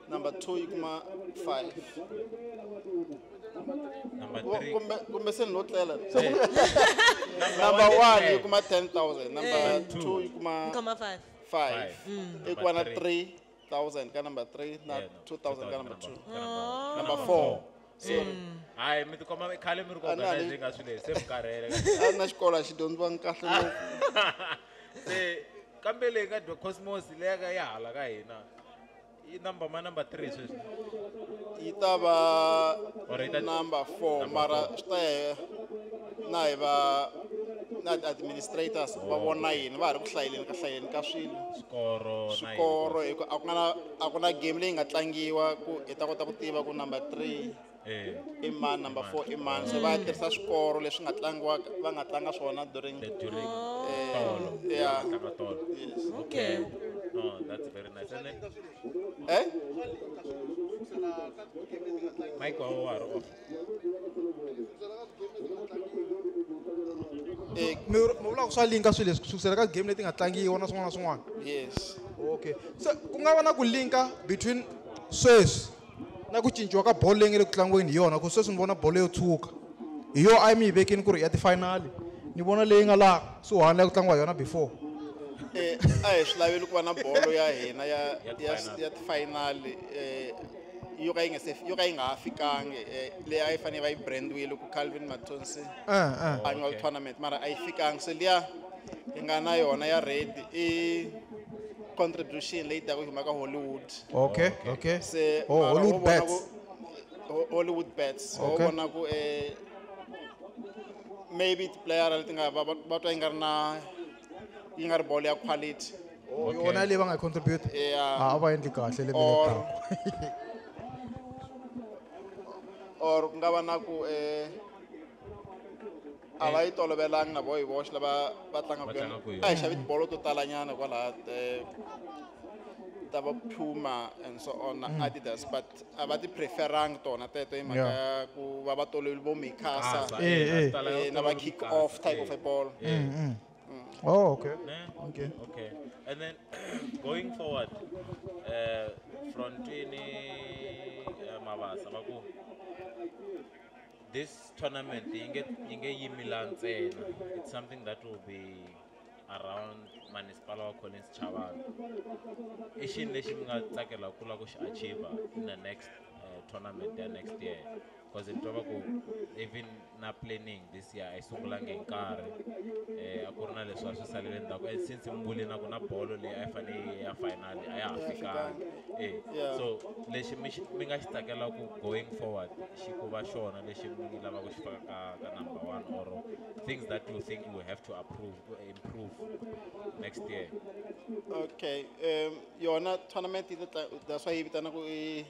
Number 2 yi kuma 5. Number 3. Kumbe se ni lo tlela. Number 1 yi kuma 10,000. Number 2 yi kuma 5. 5. I kuma na 3,000 ka number 3 na 2,000 ka number 2. Number 4. Sorry. Hayi mi tikoma khale mi ri ku organizing ka swilo leswi se mi karhele. A na xikolo a xi dyondziwangi kahle ngopfu. Se kambe leyi ka Cosmos leyi ka ya hala ka hina i number ma number 3 sweswi. Yi ta va number 4 mara swi ta ya na hi va na administrators va vona yini va ha ri ku hlayeleni ka hlayeleni ka swilo. Swikoro hi ku a ku na game leyi nga tlangiwa ku hi ta kota ku tiva ku number 3 i mani, number 4 i mani. So va tirhisa swikoro leswi nga tlangiwa va nga tlanga swona during tolo. Yeah. Yes. Okay. No, that's very nice. And then, Mike wa ri off. Mi vula ku swa linka swilo leswi kusukela ka game leti nga tlangiwa na swin'wana na swin'wana. Yes. Okay. So ku nga va na ku linka between sweswi na ku cinciwa ka bolo leyi nga le ku tlangiweni hi yona, ku sweswi ni vona bolo yo tshuka hi yo a mi yi vekini ku ri ya ti-final, ni vona leyi nga laha suhani leyi ku tlangiwa hi yona before. A hi swi laveli ku va na bolo ya hina ya ti-final Yo ka yi nga se yo ka yi nga ha fikangi leyi a yi fanele va yi brandiwile ku Calvin Mathonsi annual tournament mara a yi fikangi se liya hi nga na yona ya ready i contribution leyi taka yi huma ka Hollywood. Okay, okay. Se Oh, mara Hollywood wo vona Bets. Hollywood Bets. Wo vona ku maybe ti-player leti nga va twa yi nga ri na yi nga ri bolo ya quality. Oh, yona leyi va nga yi contribute. Yeah. A va endli kahle lembe leri taka. Or ku nga va na ku a va yi tolovelangi na vo hi voxe lava va tlangaka Va yona. tlangaka yona. A hi xavi tibolo to talanyana kwalaha ta va Puma and so on na Adidas, but a va ti preferangi tona teto hi mhaka ya ku va va tolovele vo Mikasa, Mikasa, na va kick off type of a ball. Oh, okay. Ne? Okay. Okay. And then going forward, Frontini Mabasa va ku this tournament yi nge yimi la ntsena. It's something that will be around municipal wa Collins Chabane. I xini lexi mi nga tsakela ku lava ku xi achieve in the next tournament ya next year? Because ni twa va ku even na planning this year a yi sungulangi hi nkarhi. A ku ri na leswi a swi salele ndzhaku. And since mi vule na ku na bolo leyi a yi fanele yi ya final a ya ha fikangi. So lexi mi nga xi tsakela ku going forward xi ku va xona lexi mi lavaka ku xi faka ka number 1 or things that you think you will have to improve next year. Okay. Yona tournament yi ta that's why yi vitana ku i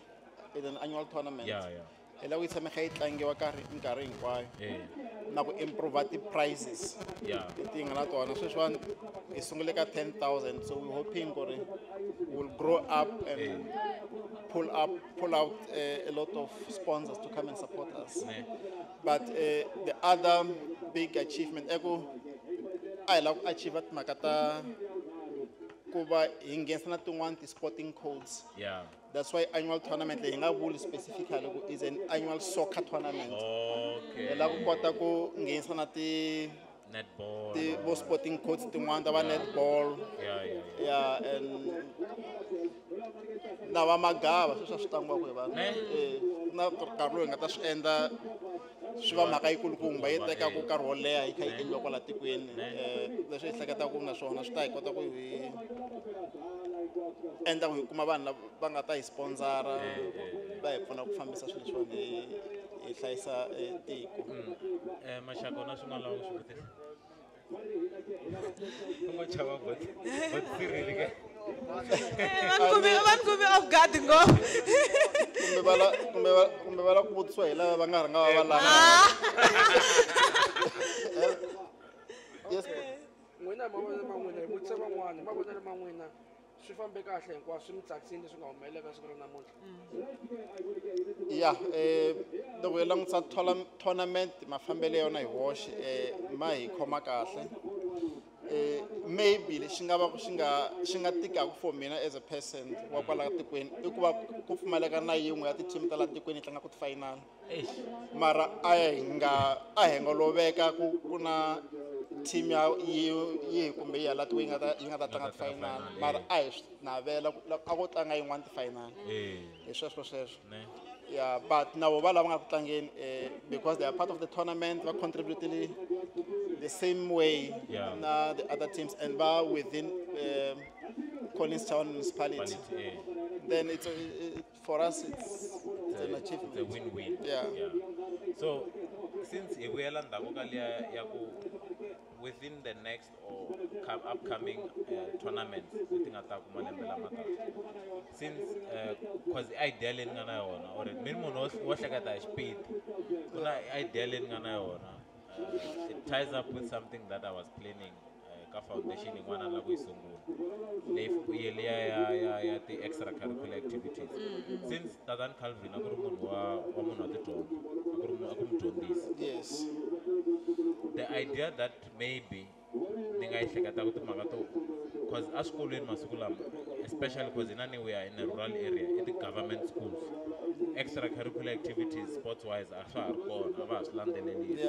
is an annual tournament. Yeah, yeah. Hi lava ku yi tshama kha yi tlangiwa minkarhi hinkwayo. Na ku improve ti-prices. Leti hi nga na tona. Sweswiwani hi sungule ka 10,000, so we're hoping ku ri we'll grow up and pull out a lot of sponsors to come and support us. But the other big achievement i ku a hi lava ku achieve timhaka ta ku va hi nghenisa na tin'wani ti-sporting codes. That's why annual tournament leyi hi nga vuli specifically ku is an annual soccer tournament. Okay. Hi lava ku kota ku nghenisa na ti netball, ti vo sporting codes tin'wani ta va netball. Yeah, and na va magava sweswi a swi tlangiwaka hi vanhu. Ku na nkarhi lowu hi nga ta swi endla swi va mhaka yikulukumba yi tekaka nkarhi wo leha yi kha yi endliwa kwala tikweni. Leswi hi hleketaka ku na swona swi ta hi kota ku hi endla ku hi kuma vanhu lava va nga ta hi sponsora va hi pfuna ku fambisa swilo leswiwani hi hlayisa tiko. Maxaka na swin'wana lava ku swi vutisa? U ngo chava bot Cyril ke? Van kumi off guard ngopfu. Kumbe va la ku vutisiwa hi lava va nga rhanga va va lava. Yes. N'wina mavonelo ma n'wina hi vutise van'wana mavonelo ma n'wina swi fambe kahle hinkwaswo swi mi tsakisile leswi nga humelela ka siku ra namuntlha. Yeah, loko hi langutisa tournament mafambelo ya yona hi woxe ma hi khoma kahle. Maybe lexi nga va ku xi nga tikaka for mina as a person wa kwala tikweni i ku va ku pfumaleka na yin'we ya ti-team ta la tikweni yi tlangaka ti-final. Mara a hi nga loveka ku na team ya yihi kumbe yi hala tikweni yi nga ta tlanga ti-final. Mara a hi swi navela a ko tlanga yin'wana ti-final. Hi sweswo sweswo. Yeah, but na vo va lava nga ku tlangeni because they are part of the tournament va contributile the same way na the other teams and va within Collins Town municipality. Then it's for us it's an achievement. It's a win-win. Yeah. So since hi vuyela ndzhaku ka liya ya ku within the next or upcoming tournaments leti nga ta kuma lembe lama taka, since cause idea leyi ni nga na yona or mi munhu wo hleketa hi xipidi ku na idea leyi ni nga na yona. It ties up with something that I was planning ka foundation yin'wana la ku yi sungula leyi liya ya ti-extracurricular activities. Since Tatan Calvin a ku ri munhu wa munhu wa tidyondzo, a ku mudyondzisi. Yes. The idea that maybe ni nga yi hleketaka timhaka to because eswikolweni masiku lama, especially because inani we are in a rural area, i ti-government schools, extracurricular activities sports wise a swa ha ri kona, a va ha swi landzelelisi.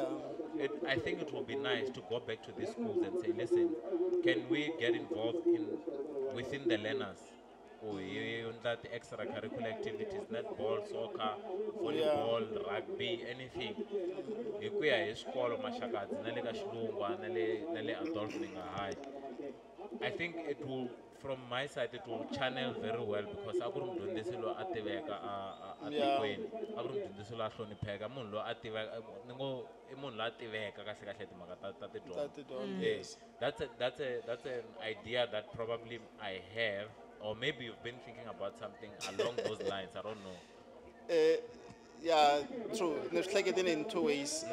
I think it will be nice to go back to these schools and say, listen, can we get involved in within the learners? Ku hi endla ti-extracurricular activities, netball, soccer, volleyball, rugby, anything. Hi ku ya hi swikolo Maxakadzi na le ka Xilungwa na le Adolf High. I think it will, from my side, it will channel very well because a ku ri mudyondzisi loyi a tiveka a tikweni, a ku ri mudyondzisi loyi a hlonipheka, munhu loyi a tiveka, ni ngo i munhu loyi a tiveka kahle kahle timhaka ta tidyondzo. Yes, that's an idea that probably I have, or maybe you've been thinking about something along those lines. I don't know. Yeah, true. Ni swi hleketeni in two ways.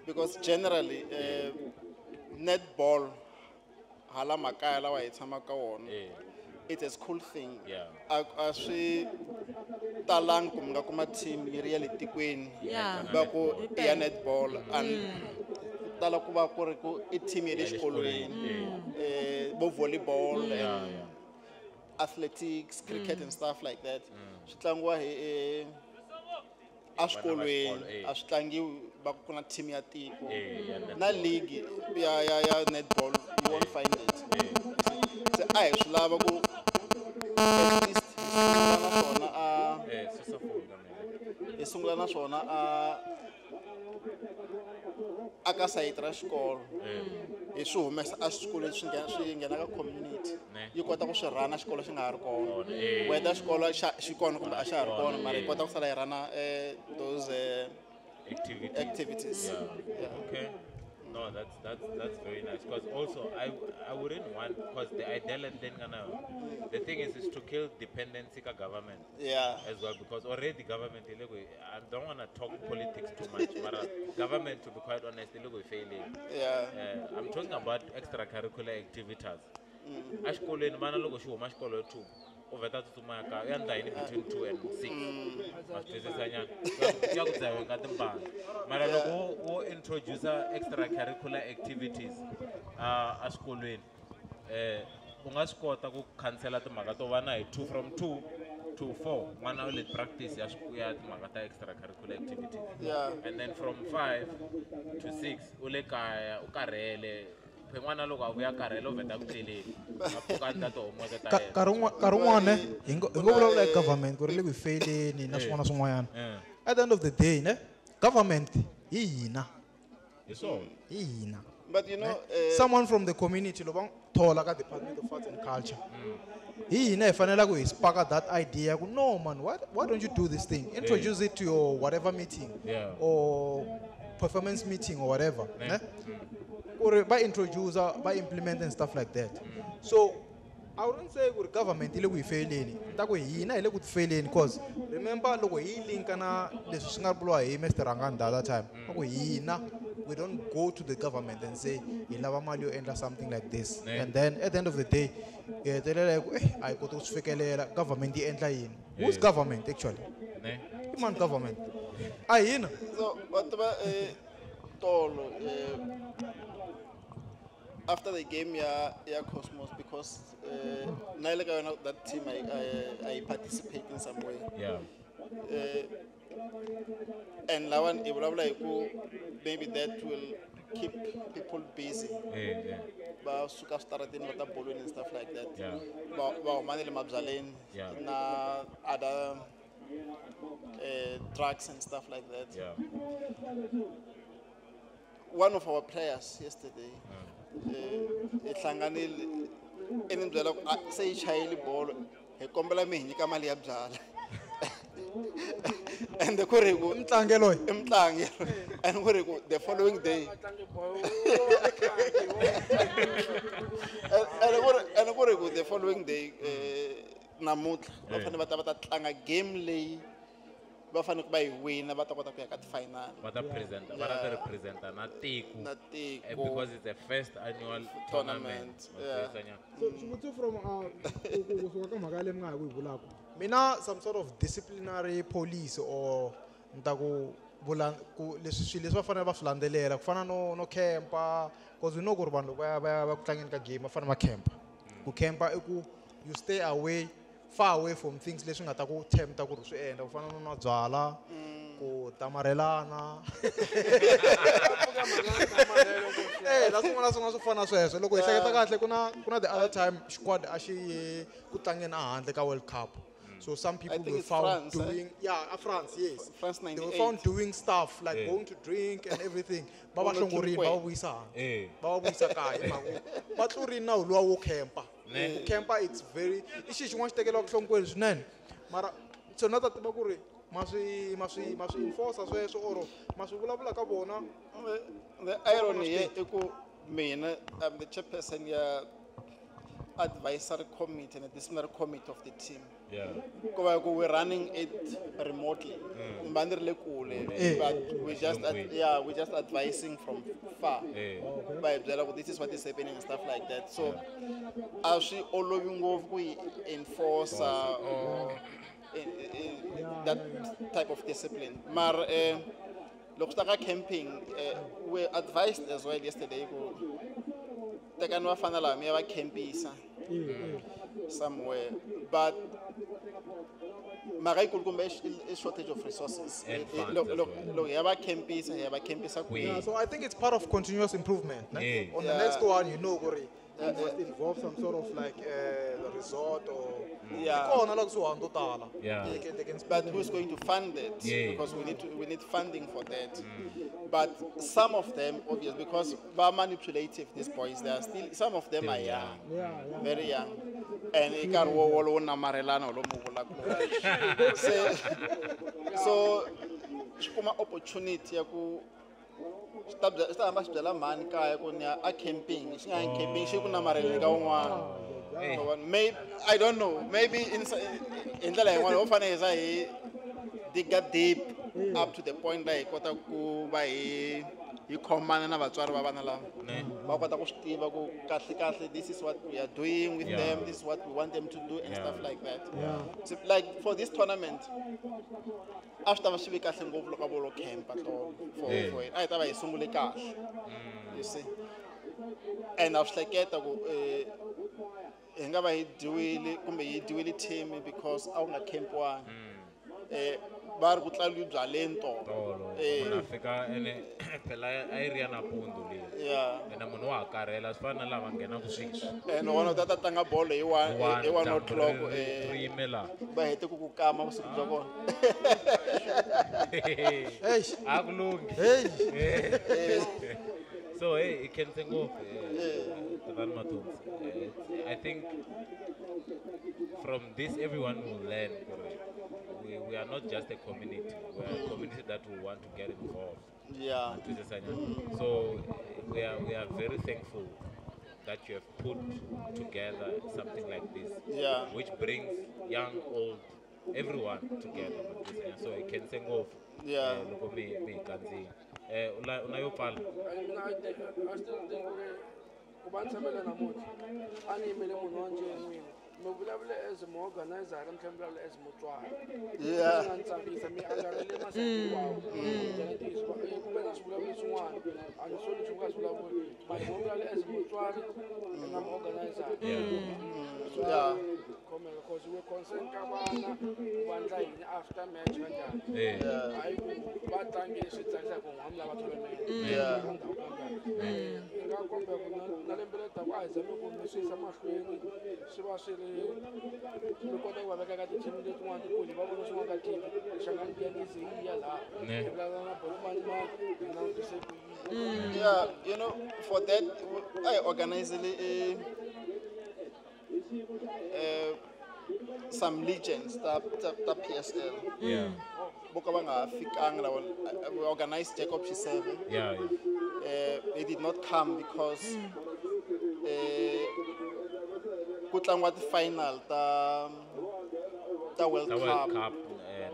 Because generally, netball, hala makaya lawa hi tshamaka ka wona, it's a school thing. A swi talangi ku mi nga kuma team yi ri ya le tikweni va ku i ya netball, and tala ku va ku ri ku i team ya le xikolweni, vo volleyball and athletics, cricket and stuff like that. Swi tlangiwa hi eswikolweni, a swi tlangiwi va ku na team ya tiko na league ya netball, you won't find it. Se a hi swi lava ku at least hi sungula na swona a ka sayiti ra xikolo, hi swi humesa exikolweni, swi nghena ka community, yi kota ku swi rhana xikolo xi nga ha ri kona, whether xikolo xi kona kumbe a xa ha ri kona, mara yi kota ku sala yi rhana those activities. Yeah. Okay. No, that's very nice. Because also I wouldn't want, because the idea then gonna, the thing is to kill dependency ka government. Yeah. As well, because already government, I don't wanna talk politics too much, but government, to be quite honest, failing. Yeah. I'm talking about extracurricular activities. Exikolweni vana loko xi huma xikolo 2 u vheta tsutsuma ya kaya u ya ndla yini between 2 and 6 ma swi twisisa nyana ya ku dzahiwa ka timbanga, mara loko wo introduce extracurricular activities eswikolweni, u nga swi kota ku khansela timhaka to va na hi 2 from 2 to 4 n'wana u le practice ya timhaka ta extracurricular activities. And then from 5 to 6 u le kaya u karhele, n'wana loko a vuya karhele u vheta ku tleleni a pfuka a endla ti-homework ta yena. Nkarhi wun'wana hi ngo vulavula hi government ku ri le ku feyileni na swin'wana na swin'wanyana. At the end of the day, ne, government hi hina. Hi swona. Hi hina. But you know, someone from the community loko va thola ka Department of Arts and Culture, hi hina hi fanele ku hi sparka that idea ku no man, why don't you do this thing? Introduce it to your whatever meeting or performance meeting or whatever. Ne? Or by introduce, by implement and stuff like that. So I wouldn't say good government ile ku failing. Ta ku hina ile ku failing, because remember loko hi linka na leswi swi nga vuriwa hi Mr. Rangani the other time. Ku hina we don't go to the government and say hi lava mali yo endla something like this. And then at the end of the day, hi hetelela hi ku a hi koti ku swi fikelela, government yi endla yini? Who's government actually? I mani government? A hina. So what about tolo after the game ya Cosmos, because that team I participate in some way. Yeah. And lawan maybe that will keep people busy. Yeah. Ba suka staratin ba bolweni and stuff like that. Yeah. Ba manele mabzaleni na other drugs and stuff like that. Yeah. One of our players yesterday, hlanganile i ni byela ku se yi chayile bolo hi kombela mi hi nyika mali ya byala. And ku ri ku mutlangi loyi i mutlangi, and ku ri ku the following day and ku ri ku the following day namuntlha va fanele va ta va ta tlanga game leyi va fanele ku va yi wina va ta kota ku ya ka ti-final. Va ta presenta, va ta representa na tiko. Na tiko. Because it's the first annual tournament. Yeah. So xivutiso from kusuka ka mhaka leyi mi nga ha ku yi vulaka, mina some sort of disciplinary policy or ni ta ku vula ku leswi swilo leswi va fanele va swi landzelela ku fana no campa, because we know ku ri vanhu loko va ya ku tlangeni ka game va fanele va campa. Ku campa i ku you stay away, far away from things leswi nga ta ku tempta ku ri swi endla, ku fana no nwa byala, Ku tamarhelana. La swin'wana na swin'wana swo fana na sweswo. Loko hi hleketa kahle ku na the other time squad a xi ye ku tlangeni a handle ka World Cup. So some people think were it's found France, eh? doing, yeah, France, yes. France They were 98. found doing stuff like Yeah. going to drink and everything. Va va Vono hlongorini, va va Kimkwe. vuyisa handle. Va va vuyisa kaya hi mhaka ku va tlurini nawu luwa wo campa. Ne. Ku campa it's very i xilo xin'wana xi tekeriwaka enhlokweni swinene. Mara so na ta tiva ku ri ma swi enforce sweswo or ma swi vulavula ka vona. The irony here i ku mina I'm the chairperson ya advisory committee and the disciplinary committee of the team. Ku va ku we're running it remotely. Va ni ri le kule, but we just yeah, we just advising from far. Va hi byela ku this is what is happening and stuff like that. So a swi olovi ngopfu ku yi enforce or that type of discipline. Mara loko swi ta ka camping, we advised as well yesterday ku tekani vafana lava mi ya va campisa somewhere, but mhaka yikulukumba i shortage of resources. And funds as well. Loko hi ya va campisa, hi ya va campisa kwihi? Yeah, so I think it's part of continuous improvement. Ne? Yeah. On the next one, you know, gore, you must involve some sort of like resort or Ti kona la kusuhani to tala. They can But who's going to fund it? Because we need funding for that. But some of them, obviously, because they are manipulative, these boys, they are still, some of them Still are young, young. Very young. And i nkarhi wo wolowo namarhelana lomu vulaka se so swi kuma opportunity ya ku swi ta hamba swi byela mhani kaya ku ni ya a camping, xi nga yangi camping, xi ku namarheleni ka wun'wana. So, maybe, I don't know, maybe hi ndlela yin'wana ho fanele hi za hi diga deep up to the point laha hi kota ku va hi khomana na vatswari va vana lava, va kota ku swi tiva ku kahle kahle this is what we are doing with them, this is what we want them to do and stuff like that. So, like for this tournament, a swi ta va swi ve kahle ngopfu loko a vo lo campa tolo for for hina a hi ta va hi sungule kahle, you see. And a swi hleketa ku hi nga va hi dyiwile kumbe hi dyiwile team because a wu nga campiwanga, va ri ku tlangiwi byaleni tolo. Tolo. Munhu a fika ene phela a yi ri ya nampundzu leyi. Ene munhu wa ha karhela, swi fana na lava nghenaka sweswi. And wona u ta ta tlanga bolo hi 1, Hi hi 1 dyambu o'clock. Ri yime laha. Va hete ku ku kama vusiku bya kona. Eish. A ku lunghi. Hey. So hey, i khense ngopfu, Tatana Mathonsi. I think from this everyone will learn gore we are not just a community, we are a community that will want to get involved. Twisisa nyana. So we are very thankful that you have put together something like this, which brings young, old, everyone together. Twisisa nyana. So i khense ngopfu loko mi hi kandziya. Una yo pfala? Mina I still think ku ri ku va ni tshamela namuntlha a ni yimele munhu wa njhe n'wina mi vulavule as muorganizer, mi tlhela mi vulavula as mutswari. Swi nga ni tsakisa mi angarhele masayiti hinkwawo. Byela ntiyiso, ku ve na swivulavuli swin'wana a ni soli nchumu ka swivulavuli, mara mo vulavula as mutswari na muorganizer. So khomeka cause we concern ka vana ku va ndla yini after match kanjhani. Hayi ku va tlange swi tsakisa ku n'wa mi lava tournament. Ka ndhawu ka njhani. Ni nga kombela ku na lembe leri taka a hi zame ku mi swi yisa mahlweni, swi va swi ri mi kota ku va veka ka ti-team letin'wana tikulu, va vona swin'wana ka TV, Shangani yi ze yi ya laha. Hi vulavula na bolo mani hi langutise ku yini. Yeah, for that, I organized some legends ta PSL. Bo ka va nga ha fikanga lava, we organized Jacob Chiseve. They did not come because ku tlangiwa ti-final ta World Ta World Cup. Cup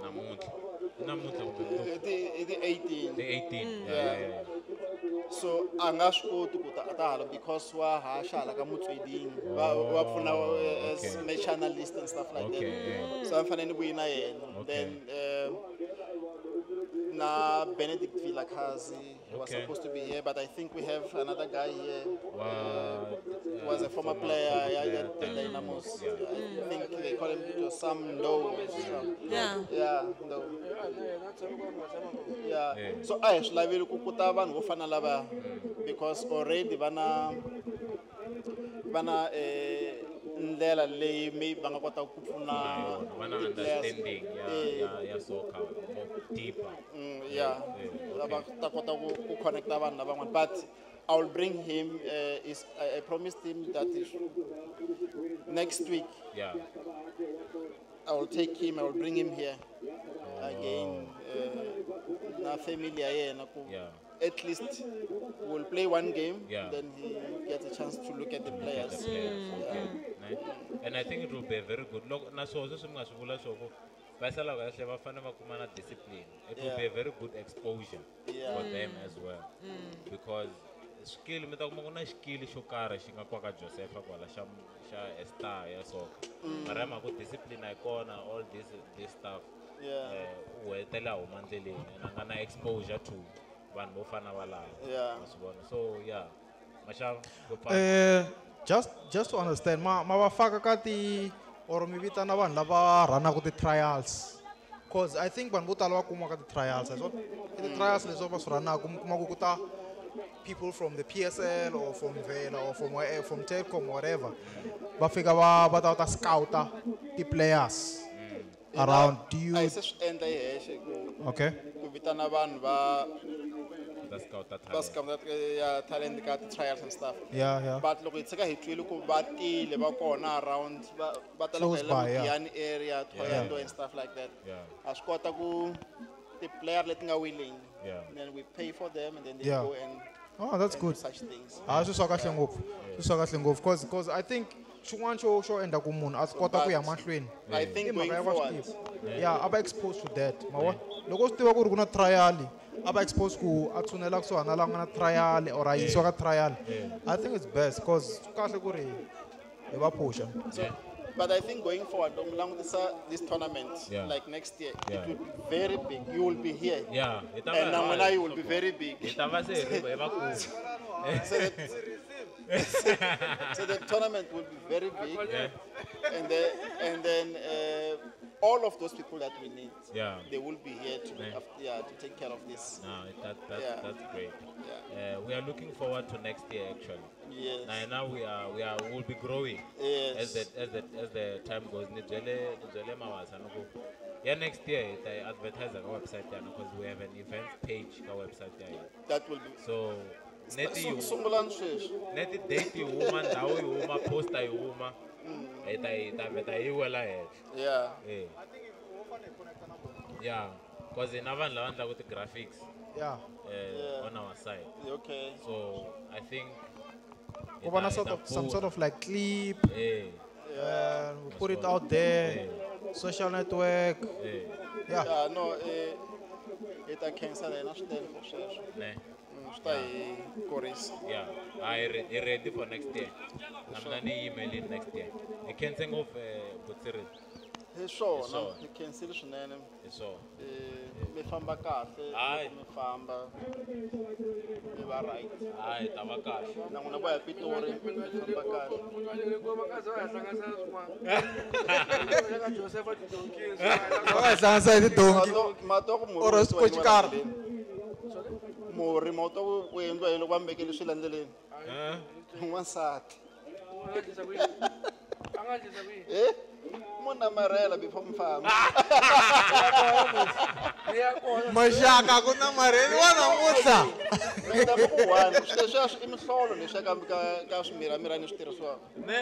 namuntlha. I namuntlha kumbe Hi ti 18. Ti 18. Yeah. So a nga swi koti ku ta a ta hala because wa haxa hala ka Motsweding, va pfuna as match analyst and stuff like that. So a ni fanele ni vuyi na yena. Then na Benedict Vilakazi was supposed to be here, but I think we have another guy here. Wa Was a former player at the Dynamos. Yeah. I think they call him Sam Ndo. Yeah. Yeah, Ndo. Yeah. So I swi ku kuta vanhu vo fana lava because already vana ndlela leyi maybe va nga kota ku pfuna vana understanding ya soccer more deeper. Yeah. Va ta kota ku connecta vanhu lavan'wana, but I will bring him. I promised him that next week. Yeah. I will take him. I will bring him here again. Na family yeah. At least we'll play one game. Yeah. Then he gets a chance to look at the players. Okay. Yeah. And I think it will be very good. Look, na so so swi nga swi vula swo ku va sala kahle va fanele va kuma na discipline. It will be a very good exposure for them as well. Because skill mi ta kuma ku na xikili xo karhi xi nga kwaka Josepha kwala xa Esther ya soccer. Mara mhaka ku discipline a yi kona, all this stuff. Yeah. U hetelela huma ndleleni and a nga na exposure to vanhu vo fana va lava. Yeah. So yeah. Mashava. Just to understand, ma va faka ka ti or mi vitana vanhu lava rhanaka ti trials. Cause I think vanhu vo tala va kuma ka ti trials. So ti trials leswi va swi rhanaka mi kuma ku ta people from the PSL or from Vela or from where, from Telkom, whatever. Va fika va ta scouta ti players around. Do you? I se swi endla hi hexe ku okay. Ku vitana vanhu va scout talent ka ti trials and stuff. Yeah, yeah. But loko hi tshika hi twile ku va tile va kona around va tala ku hela area, Thohoyandou and stuff like that. Yeah. A swi kota ku ti player leti nga willing. Yeah. And then we pay for them and then they go and oh, that's good. Such things. Ah, swi swa kahle ngopfu. Swi swa kahle ngopfu cause I think xin'wana xo endla ku munhu a swi kota ku ya mahlweni. I think going forward. Yeah, a va exposed to that. Ma loko swi tiva ku ri ku na trial, a va exposed ku a tshunela kusuhana la nga na trial or a yisiwa ka trial. I think it's best cause kahle ku ri hi va phusha. But I think going forward, this tournament, like next year, it will be very big. You will be here. Yeah. And Namuna, you will be very big. So the tournament will be very big. Yeah. And then all of those people that we need, they will be here to to take care of this. No, that's great. Yeah. We are looking forward to next year actually. Yes. And now we will be growing. Yes. As the time goes. Yeah, next year they advertise our website because we have an event page our website. That will be so. Neti date huma ndhawu yi huma poster yi huma hi ta vheta yi wela henhla. Yeah. Yeah, because hina vanhu lava endlaka ti graphics. Yeah. On our side. Okay. So I think we some sort of like clip. Yeah. We put it out there. Social network. Yeah. Yeah, no, it a cancel ena swinene for sweswo. Ne. Yeah, I ready for next year. I'm not emailing next year. I can't think of Butsiri. Hi swona, hi khensile swinene. Hi swona. Mi famba kahle, mi famba mi va right. Hayi, ta va kahle. Na n'wina vo ya Pitori, mi famba kahle. Va nga hlanganisa hi tidonki. Or swikochikara. Murhi ma wu u endliwa hi loko va mi vekele swilo endleleni. N'wansati. Mo namarhela before mi famba. Maxaka ku namarheliwa namuntlha. Mi ta ku one sweswiya i mihlolo leswiya ka swimiramirani leswi tirhisiwaka. Ne?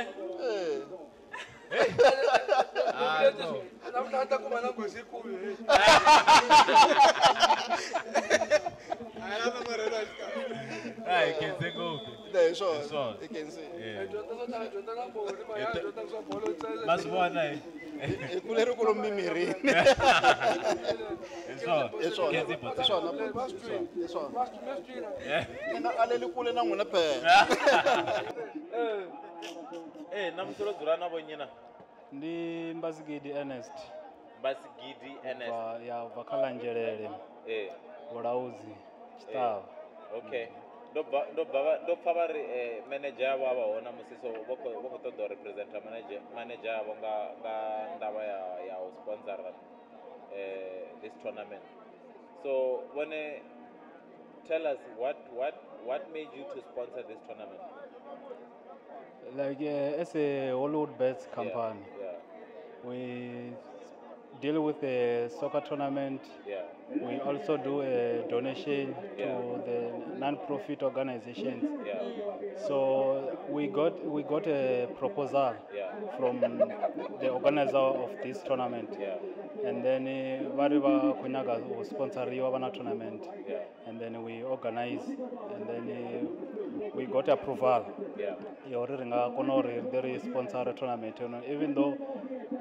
Namuntlha a ta kuma na nghozi yikulu. Hi khense ngopfu. Hi swona. Hi khensile. Ma swi vona hi kule ri kulu mimirini. Hi swona. Hi swona. Hi swona. Hi swona. Ni nga aleli kule na n'wina phela. Namuntlha ro dzula na vo nyina. Ndi Mbasigidi Ernest. Mbasigidi Ernest. Ya bva kha ḽa Nzhelele. Vhulaudzi Tshiṱavha. Okay. Ndo pfa vha ri manager yavho a vha hone musi so vho khou ṱoḓa u representa manager yavho nga ndavha ya u sponsor this tournament. So vhone, tell us what made you to sponsor this tournament? Like as a Hollywoodbets company, we deal with the soccer tournament. Yeah. We also do a donation to the non-profit organizations. Yeah. So we got a proposal from the organizer of this tournament. Yeah. And then vari va khou nyaga u sponsoriwa vha na tournament. Yeah. And then we organize, and then we got approval. Yeah. Ya uri ri nga kona uri ri sponsor tournament, you know, even though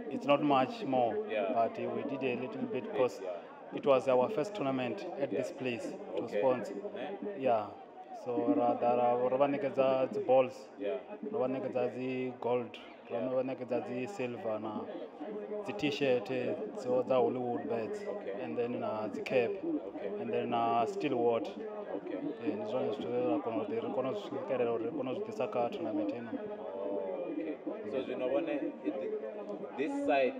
it's not much more, but we did a little bit because it was our first tournament at this place to sponsor. Yeah. So ra va nekedza dzi balls, ro va nekedza dzi gold, ro va nekedza dzi silver na dzi t-shirt dzo dza Hollywoodbets, and then na dzi cap, and then na still water. Ndi zwone zwithu zwine ra kona uri ri kone u zwi swikelela uri ri kone u zwi ḓisa kha tournament ino. Okay. So zwino vhone this side,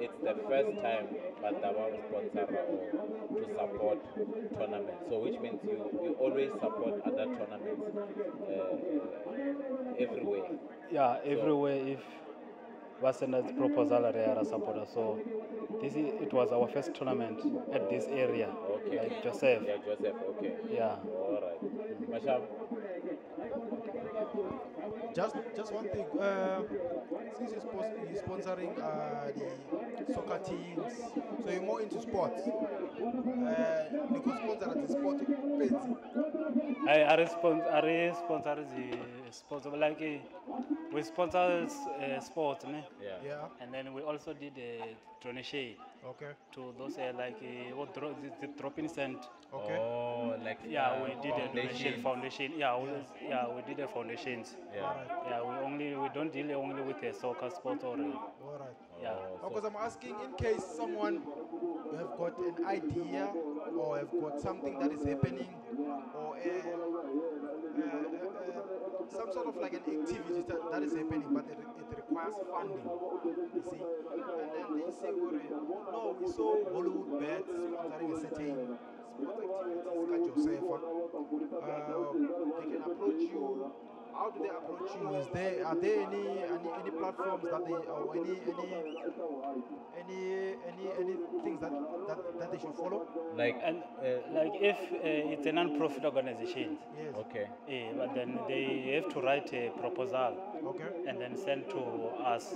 it's the first time Badaba sponsor or to support tournaments. So which means you always support other tournaments everywhere. Yeah, everywhere. So, if we send us proposal, they are supporter. So this is, it was our first tournament at this area. Okay. Like Joseph. Yeah, Joseph. Okay. Yeah. All right. Masham. Just one thing. Since you're sponsoring the soccer teams, so you're more into sports. You could sponsor the sport. I sponsor the sports, like we sponsor sports, ne? Yeah. Yeah. And then we also did a donation. Okay. To those like what the dropping cent. Okay. Oh, like yeah, we did a donation foundation. Yeah, we did a foundations. Yeah. All right. Yeah, we don't deal only with the soccer sport or. All right. Yeah. Because I'm asking in case someone have got an idea or have got something that is happening or some sort of like an activity that is happening, but it requires funding, you see. And then they say, no, we saw Hollywoodbets sponsoring a certain sport activities, Joseph. They can approach you. How do they approach you? Are there any platforms that they, or any things that they should follow? Like and like if it's a non-profit organization. Yes. Okay. But then they have to write a proposal. Okay. And then send to us.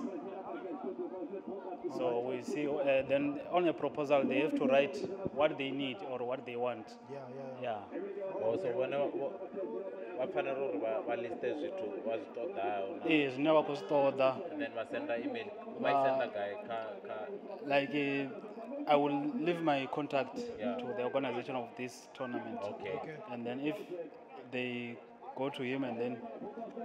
So we see then on a proposal they have to write what they need or what they want. Yeah. Oh, so when va fanele uri va liste zwithu va zwi ṱoḓaho na zwine vha khou zwi ṱoḓa, and then va senda email, va i senda gai kha like I will leave my contact to the organization of this tournament. Okay. And then if they go to him and then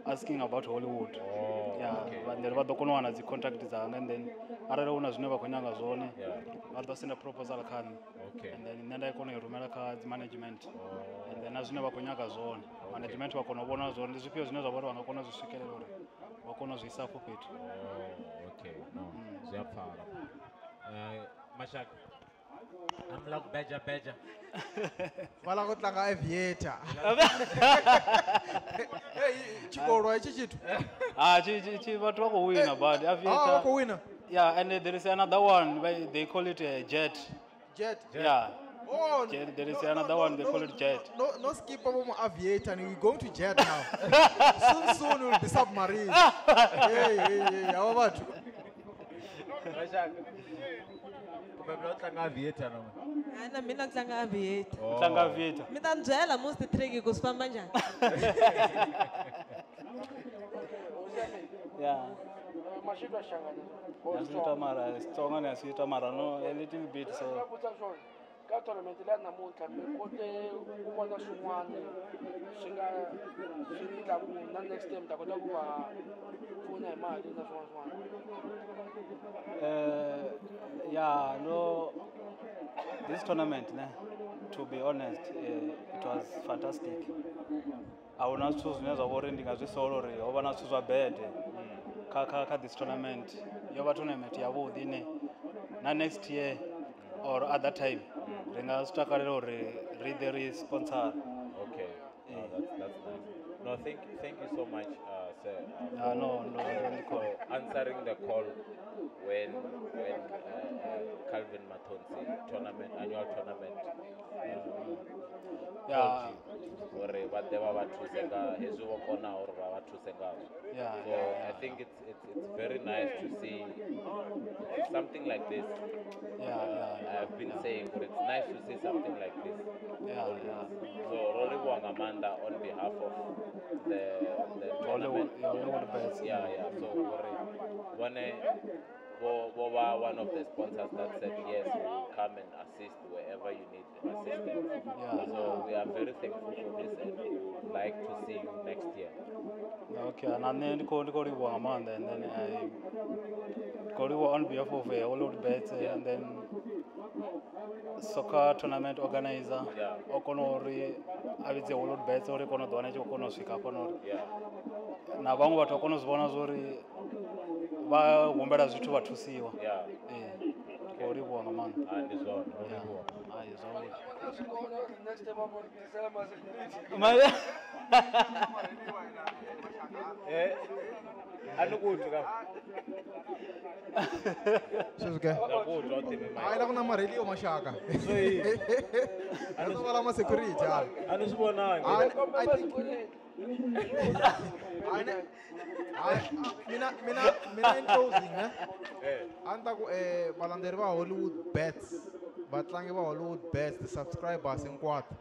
asking about Hollywood. Oh, yeah, okay. But then va ḓo kona u wana dzi contact dzanga, and then arali hu na zwine vha khou nyaga zwone, vha ḓo senda proposal kha nṋe. Okay. And then nṋe nda kona u i rumela kha dzi management. And then na zwine vha khou nyaga zwone, management vha kona u vhona zwone ndi zwifhio zwine zwa vha uri vha nga kona u zwi swikelela uri vha kone u zwi isa afho fhethu. Okay, no, zwi a pfala. Mashaka, I'm like beja. Va lava ku tlanga aviator. Hey, tshikolo itshi tshithu. Ah, chi vhathu vha khou wina, but aviator. Ah, vha khou wina. Yeah, and there is another one, they call it a jet. Jet? Yeah. Oh, jet, there is another one, they call it jet. No, skip over aviator, and we're going to jet now. Soon we'll be submarine. Hey, how about you? Ana mina tlanga aviator. Tlanga aviator. Mi ta byela most tricky ku swi famba njhani. Yeah. Mara no a little bit so. Ka tournament leya namuntlha mi kote ku vona swin'wana swi nga swi endla ku na next time ta kota ku va pfuna hi mali na swin'wana swin'wana. Yeah, no, This tournament, ne, to be honest, it was fantastic. A huna zwithu zwine zwa vha uri ndi nga zwi sola uri ho vha na zwithu zwa bad kha this tournament. Yo vha tournament yavhuḓi ine na next year or other time ri nga zwi takalela uri ri ḓe ri sponsor. Okay. No, that's nice. No, thank you so much, sir. No, for answering the call when Calvin Mathonsi tournament, annual tournament. Yeah. Uri vha ḓe vha thuse nga hezwi vho kona uri vha thuse ngazwo. So I think it's very nice to see something like this. I've been saying, but it's nice to see something like this. So ro livhuwa nga maanḓa on behalf of the tournament. Hollywood Bets. So uri vhone vho vha one of the sponsors that said yes, we will come and assist wherever you need assistance. So we are very thankful for this, and we would like to see you next year. Okay, and then and then I on behalf of Hollywood Bets and then soccer tournament organizer. O kona uri a vhidze Hollywood Bets uri kona u ḓi wana i tshi khou kona u swika hafhanoni uri na vhaṅwe vhathu vha kona u zwi vhona zwori vha humbela zwithu vha thusiwa. Khou livhuwa nga maanḓa. Ndi zwone, ro livhuwa. Hai, zwavhuḓi. A ni ku twi ka. Sweswi ke? Na ku twa u time mic. Hayi la ku namarheliwa maxaka. A ni va lama security hala. A ni swi vonangi. I think mina in closing, ne? A ni ta ku valandzeri va Hollywood Bets, vatlangi va Hollywood Bets, ti-subscribers hinkwato.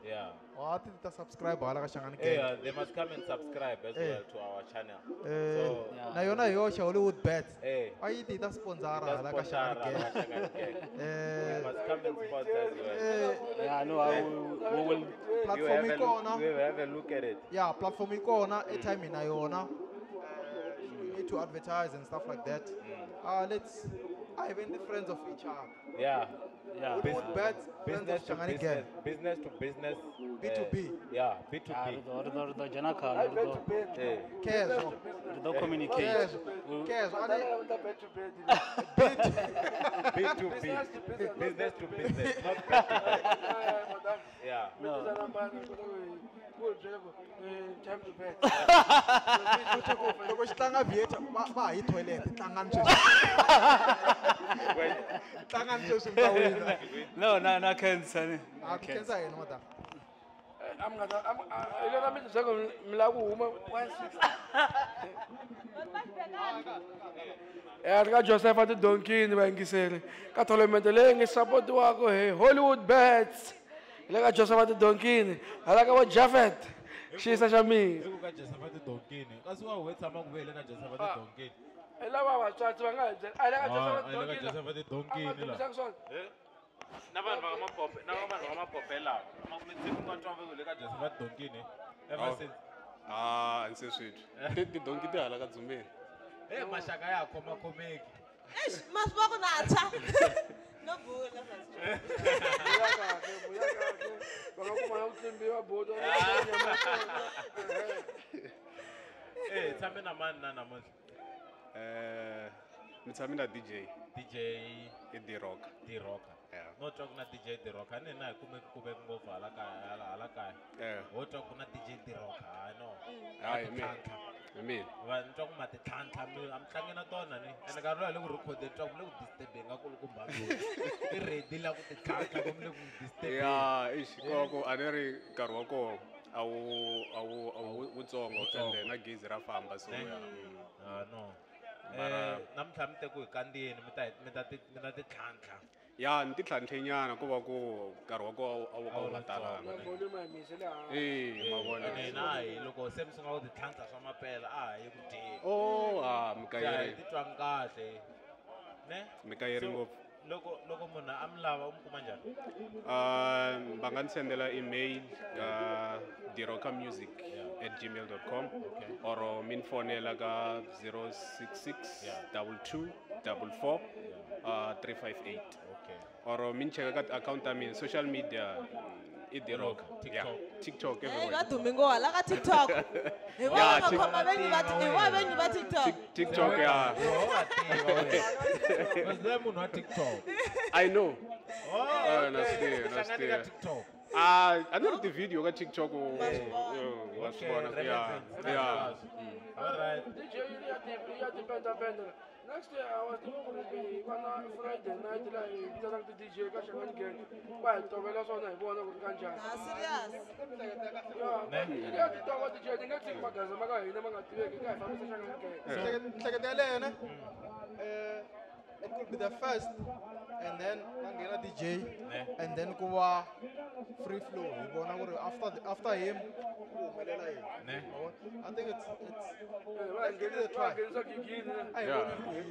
Wa ti ta subscribe hala ka Shangani Gang. Yeah, they must come and subscribe as well to our channel. So na yona hi yoxe Hollywood Bets. A yi ti ta sponsor hala ka Shangani Gang. They must come and sponsor as well. Yeah, no, we will platform yi kona. We will have a look at it. Yeah, platform yi kona, airtime na yona. We need to advertise and stuff like that. Let's even the friends of each other. Yeah. Hollywood Bets, business to business, business to business, B2B. Yeah, B2B. Ri ḓo dzhena khaḽo, ri ḓo communicate. Kezo, B2B, business to business, not bed to bed. Yeah. Time to bed. Loko xi tlanga vieta va ha yi toilet, tlangani sweswi. Tlangani sweswi mi ta wina. No, na khensa ni. A ku khensa yena madam. I'm gonna I'm gonna mi byela ku mi lava ku huma 160. Ri ka Joseph Tidonkini vayingiseri ka tournament leyi ngi supportiwaka hi Hollywood Bets. Hi le ka Joseph Tidonkini hala ka vo Jafet xiyisa xa mina. Hi ku ka Joseph Tidonkini kasi wa we tshama ku ve le ka Joseph Tidonkini. Hi lava vatswatsi va nga hi byela a hi le ka Joseph Tidonkini la. Na vanhu va mapope, na vanhu va mapope lava. Mi tshembi nga twa va le ka Joseph Tidonkini ever since. Ah, ndzi swi twi. Tidonki ti hala ka Dzumbeni. Maxaka ya khoma khomeki. Eish, ma swi vona ku na tshwa. No bula Va nga kuma na ku tlimbiwa bodo. Tshame na mani na namuntlha? Ni tshame na DJ. DJ i D-Rock. D-Rock. No twa ku na DJ D-Rock, a ni na hi kumeki ngopfu hala kaya, hala kaya. Ho twa ku na DJ D-Rock, ha no. Hayi, hi mina. Va ni twa ku ma ti tlhantlha mi a mi tlangi na tona ni. Ene nkarhi lowu hi le ku rhekhodeni twa ku mi le ku disturbeni nga kulukumba ti ready la ku ti tlhantlha ku mi le ku disturbeni. Ya, eish, ko a ni ri nkarhi wa kona a wu wutsongo ende na gezi ra famba so ya. Ah no. Namuntlha mi te ku hi kandziyeni mi ta ti tlhantlha. Ya, ni ti tlhantlhenyana ku va ku nkarhi wa kona a wu ka wu nga talanga. Ma vona. Ene na hi loko se mi sungula ku ti tlhantlha swa mampela a ha yi ku dyeni. Oh, ah, mi kayeri. Hi titwangi kahle. Ne? Mi kayeri ngopfu. Loko munhu a mi lava u mi kuma njhani? Va nga ni sendela email ka drockmusic@gmail.com or mi ni fonela ka 066 22 44 358. Okay. Or mi ni cheka ka ti-account ta mina social media i D-Rock. Yeah, TikTok Hey, everywhere. va dume ngo hala ka TikTok. Hi vona Yeah, va khoma venyi va hi vona venyi va TikTok. TikTok, yeah. Was there munhu wa TikTok? I know. Oh, na swi tiva, na swi Hlangani ka tiva. TikTok. Ah, a ni ri ti-video ka TikTok wa swi vona. Yeah. Yeah. All right. DJ ya tipendapenda. Next year I was thinking ku ri va na Friday night laha hi vitanaka ti-DJ ka Shangani Gang. Va hi tovela swona hi vona ku ri kanjhani. Ah, serious. Yeah, ya titova DJ ni nga tshiki magaza ma ka hina ma nga tiveki ka hi fambisa Shangani Gang. Miehleketo ya leyo ne it could be the first and then va nghena DJ and then ku va free flow hi vona ku ri after him ku humelela yini. Ne. I think it's Va let's give it a va try. nghenisa gigini. A hi Yeah. voni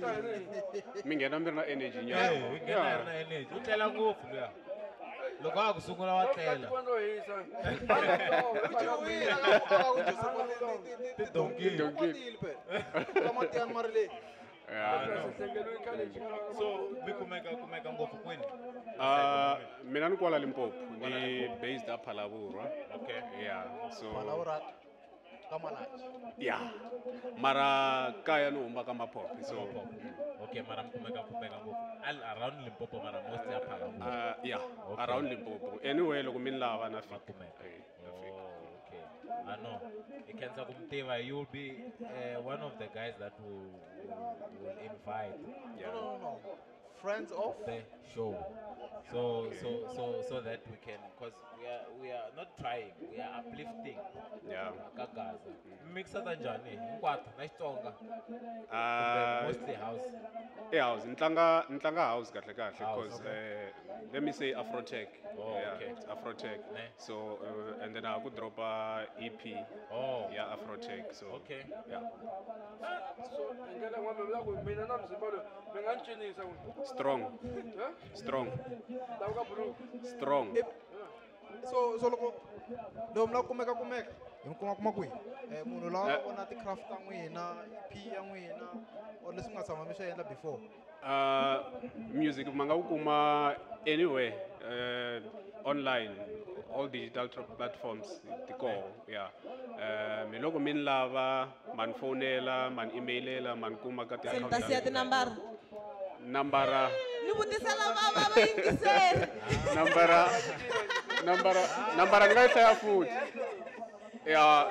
ku Mi nghena mi ri na energy nyana. Eh, hi nghena hi ri na energy. U tlela ngopfu luya. Loko a ku sungula wa tlela. Tikweni ro hisa. U a ku Tidonki. Kwatile phela. Ka matiyani ma ri le. Yeah. So mi kumeka ngopfu kwini? Mina ni kwala Limpopo, ni based a Phalaborwa. Okay. Yeah. So Phalaborwa ka Malatji. Yeah. Mara kaya ni huma ka Maphophe so Okay, mara mi kumeka ngopfu around Limpopo mara mostly a Phalaborwa. Yeah, Okay. around Limpopo. Anyway loko mi ni lava na fika. Kumeka. Eh, na fika. Oh, okay. I know. I khensa ku mi tiva. You will be one of the guys that will invite. Yeah. No. Friends of the show. So so that we can, because we are not trying, we are uplifting. Yeah. Ka Gaza. Mixa ta njhani? Hinkwato na Xitsonga. Mostly house. Eh, house. Ntlanga house kahle kahle House, because okay. let me say Afrotech. Oh, yeah, okay. It's Afrotech. Ne. So and then I could drop a EP. Oh. Yeah, Afrotech. So Okay. Yeah. So hi ndlela yin'wana mi vula ku mina na mzimba lowu mi nga ni cinisa n'wina. Strong. Eh? Strong. Lava ka blue. Strong. So loko mi lava kumeka hi mi kuma kwihi? Munhu loyi a nga vona ti-craft ta n'wina, EP ya n'wina or leswi mi nga tshama mi swi endla before. Music ma nga wu kuma anywhere, online, all digital platforms ti koho, yeah. Mi loko mi ni lava, ma ni fonela, ma ni emailela, ma ni kuma ka Se mi ti-account ta ta siya mina. tinambara. Nambara. Ni vutisela va vayingiseri. Nambara ni nga yi hlaya futhi. Yeah.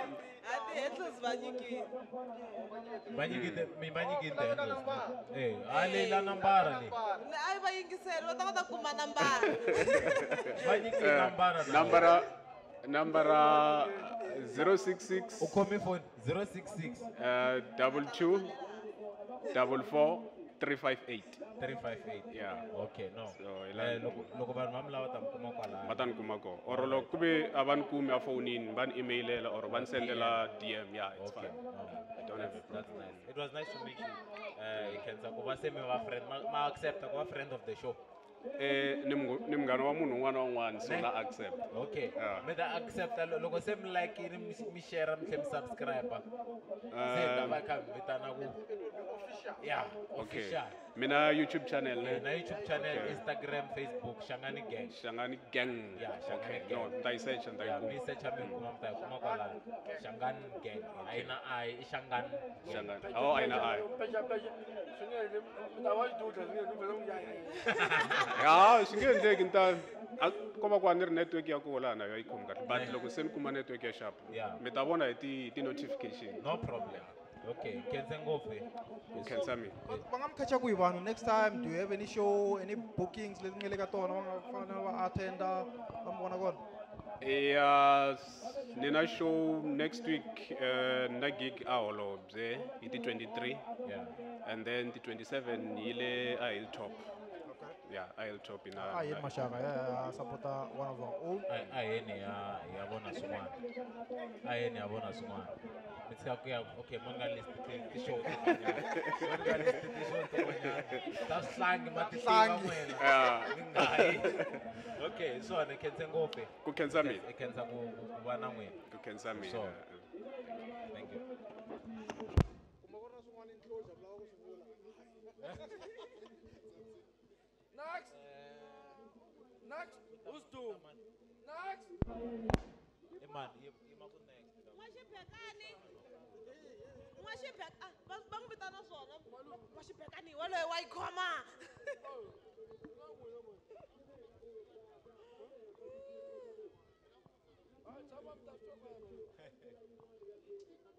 A ti-handles va nyikile. Va nyikile, mi va nyikile ti-handles. Eh, a leyi la nambara leyi. A yi va yingiseri, va ta kota ku kuma nambara. Va nyikile nambara na Nambara 066. U khome phone 066. 22 44 358. 358. Yeah. Okay, no. So, hi la- Loko vanhu va mi lava ta mi kuma kwalano. Va ta ni kuma kona. Or loko ku ve a va ni kumi a fonini, va ni emailela or va ni sendela DM. Yeah, it's Okay. fine. No. I don't have a That's problem. nice. It was nice to meet you. Hi khensa ku va se mi va friend, ma accept ku va friend of the show. Ni munghana wa munhu un'wana na un'wana, so Ne? na accept. Okay. Yeah. Mi ta accept loko se mi like-ini, mi share, mi tlhela mi subscribe. Se hi ta va kha mi vitana ku Yeah, Okay. official. Mina YouTube channel ne? Na YouTube channel, Okay. Instagram, Facebook, Shangani Gang. Shangani Gang. Yeah, Shangani Okay. Gang. No, ni ta yi search, ni ta yi Yeah, kuma. mi search mi kuma, mi ta yi kuma kwalano. Shangani Gang. A yi na I, i Shangani Gang. Shangani. Oh, a yi na I. Pecha pecha. Swi nge endli mi ta va xidudla swi nge endli mi vhela ku ya ya. Ya, swi nge endleki ni ta a ko va ku a ni ri network ya koho laha na yo yi khomi kahle but loko se ni kuma network ya sharp Yeah. mi ta vona hi ti-notification. No problem. Okay, khensa ngopfu. Ku khensa mina. Va nga mi catch-a kwihi vanhu next time? Do you have any show, any bookings leti nga le ka tona va nga fanele va attend-a va mi vona kona? Yeah, ni na show next week, na gig a Holobye hi ti 23. Yeah. And then ti 27 yi le a Hilltop. Yeah, a Hilltop ina. A yeni maxaka ya support-a one of our own. A yeni ya vona swin'wana. A yeni ya vona swin'wana. Mi tshika ku ya, okay, mo ni nga list ti show tin'wanyana. Mo ni nga list ti show tin'wanyana. Ta swihlangi ma ti tiva Swihlangi. n'wina. Yeah. Mi nga yi. Okay, hi swona, hi khense ngopfu. Ku khensa mina. Hi khensa ku va na n'wina. Ku khensa mina. Swona. Thank you. Kuma ku ri na swin'wana enclosure mi lava ku swi vula. Next. Next. Who's two? Next. I mani? Yima ku next. N'waxibekani. N'waxibeka va va n'wi vitana swona. N'waxibekani waloye wa yi khoma.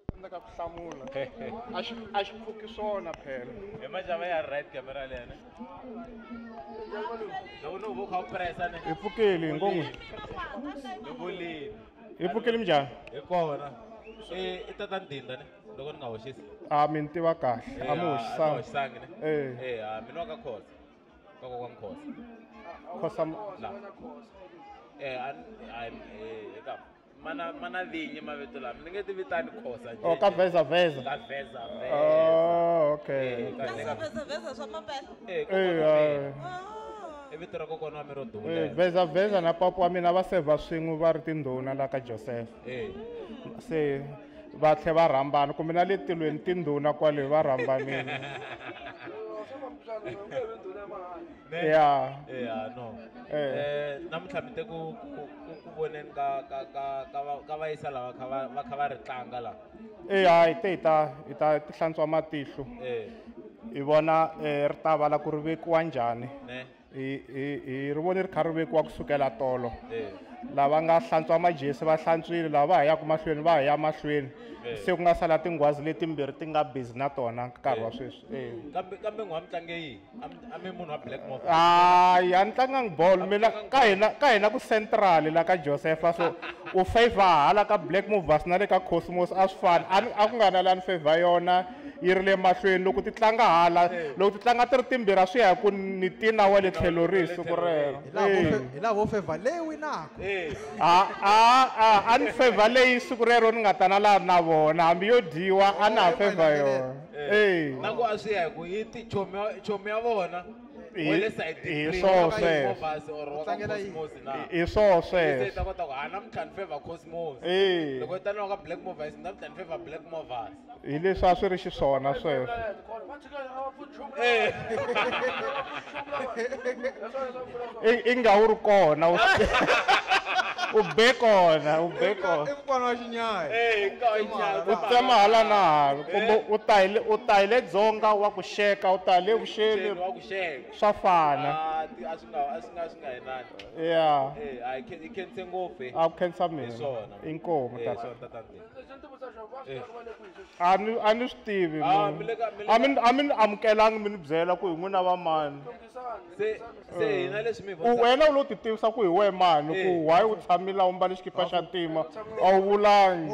Tsandzeka ku hlamula. A xi pfuki swona phela. Hi maxava ya right camera leyi ne. Loko no vo kha u pressa ne. Hi pfukile hi ngo n'wi. Ni vulini. Hi pfukile minjhani? Hi kona. I tata Ndinda ne loko ni nga hoxisi. A mi ni tiva kahle. A mi hoxisangi. Hoxisangi ne. Eh. Eh, a mina wa ka Khosa. Ka kokwana Khosa. Khosa La. Eh, a eh eka mana vinyi mavito lama ni nge ti vitani Khosa Oh, ka Veza Veza. Ka Veza Veza. Oh, okay. Ka Veza Veza swa mampela. Eh, Eh, i vito ra kokwana wa mina ro Eh, duma. Veza Veza na papa wa mina va seva swin'we va ri tindhuna la ka Joseph. Eh. Se va tlhe va rhambana kumbe na le tilweni tindhuna kwale va rhambanile. Yeah. Yeah, no. Eh. Namuntlha mi te ku voneni ka ka ka ka va ka vayisa lava kha va va kha va ri tlanga la. Eh, hayi te hi ta ti hlantswa matihlo. Eh. Hi vona ri ta vala ku ri vekiwa njhani. Ne. Hi ri vone ri kha ri vekiwa kusukela tolo. Eh. Lava nga hlantswa majesi va hlantswile, lava va ha yaka mahlweni va ha ya mahlweni. Se ku nga sala tinghwazi letimbirhi ti nga busy na tona nkarhi wa sweswi. Eh. Kambe n'wa mitlange yihi? A mi munhu wa Black Moth. Hayi, a ni tlangangi bolo mina ka hina ku central la ka Joseph, so u favor hala ka Black Movers na le ka Cosmos a swi fani. A ku nga na la ni favor yona yi ri le mahlweni loko ti tlanga hala, loko ti tlanga ti ri timbirhi a swi ya hi ku ni tina wa le tlhelo rihi siku rero. Hi laha vo favor leyi winaka. A ni favor leyi siku rero ni nga ta na la na vona hambi yo dyiwa a na ha favor yona. Eh. Na ku a swi ya hi ku yi ti chomi ya vona Hi wa le side hi three, swoho wa ka sweswo. Movers or wa ka Cosmos na. Hi swoho Se sweswo. ta kota ku a namuntlha ni favor Cosmos. Eh. Loko yi ta na wa ka Black Movers namuntlha ni favor Black Movers. Hi leswi a swi ri xiswona sweswo. Eh. I nga wu ri kona u be kona, u be kona. I mukwana wa xinyaya. Eh, U tsema hala na hala kumbe u ta hi le Dzonga wa ku xeka, u ta hi le vuxeni wa ku xeka. Swa fana. A swi nga henani. Yeah. Eh, a hi khense ngopfu. A ku khensa mina. Hi swona. Inkomu Eh, tata. swona tata Ndinda. A ni swi tivi Ah, munhu. mi le ka- mi le ka- A mi ni amukelangi mi ni byela ku hi n'wina va mani. Se hina leswi mi Wena u lo ti tivisa ku hi wehe mani ku why u tshamile la u mbale xikipa xa ntima a wu vulangi.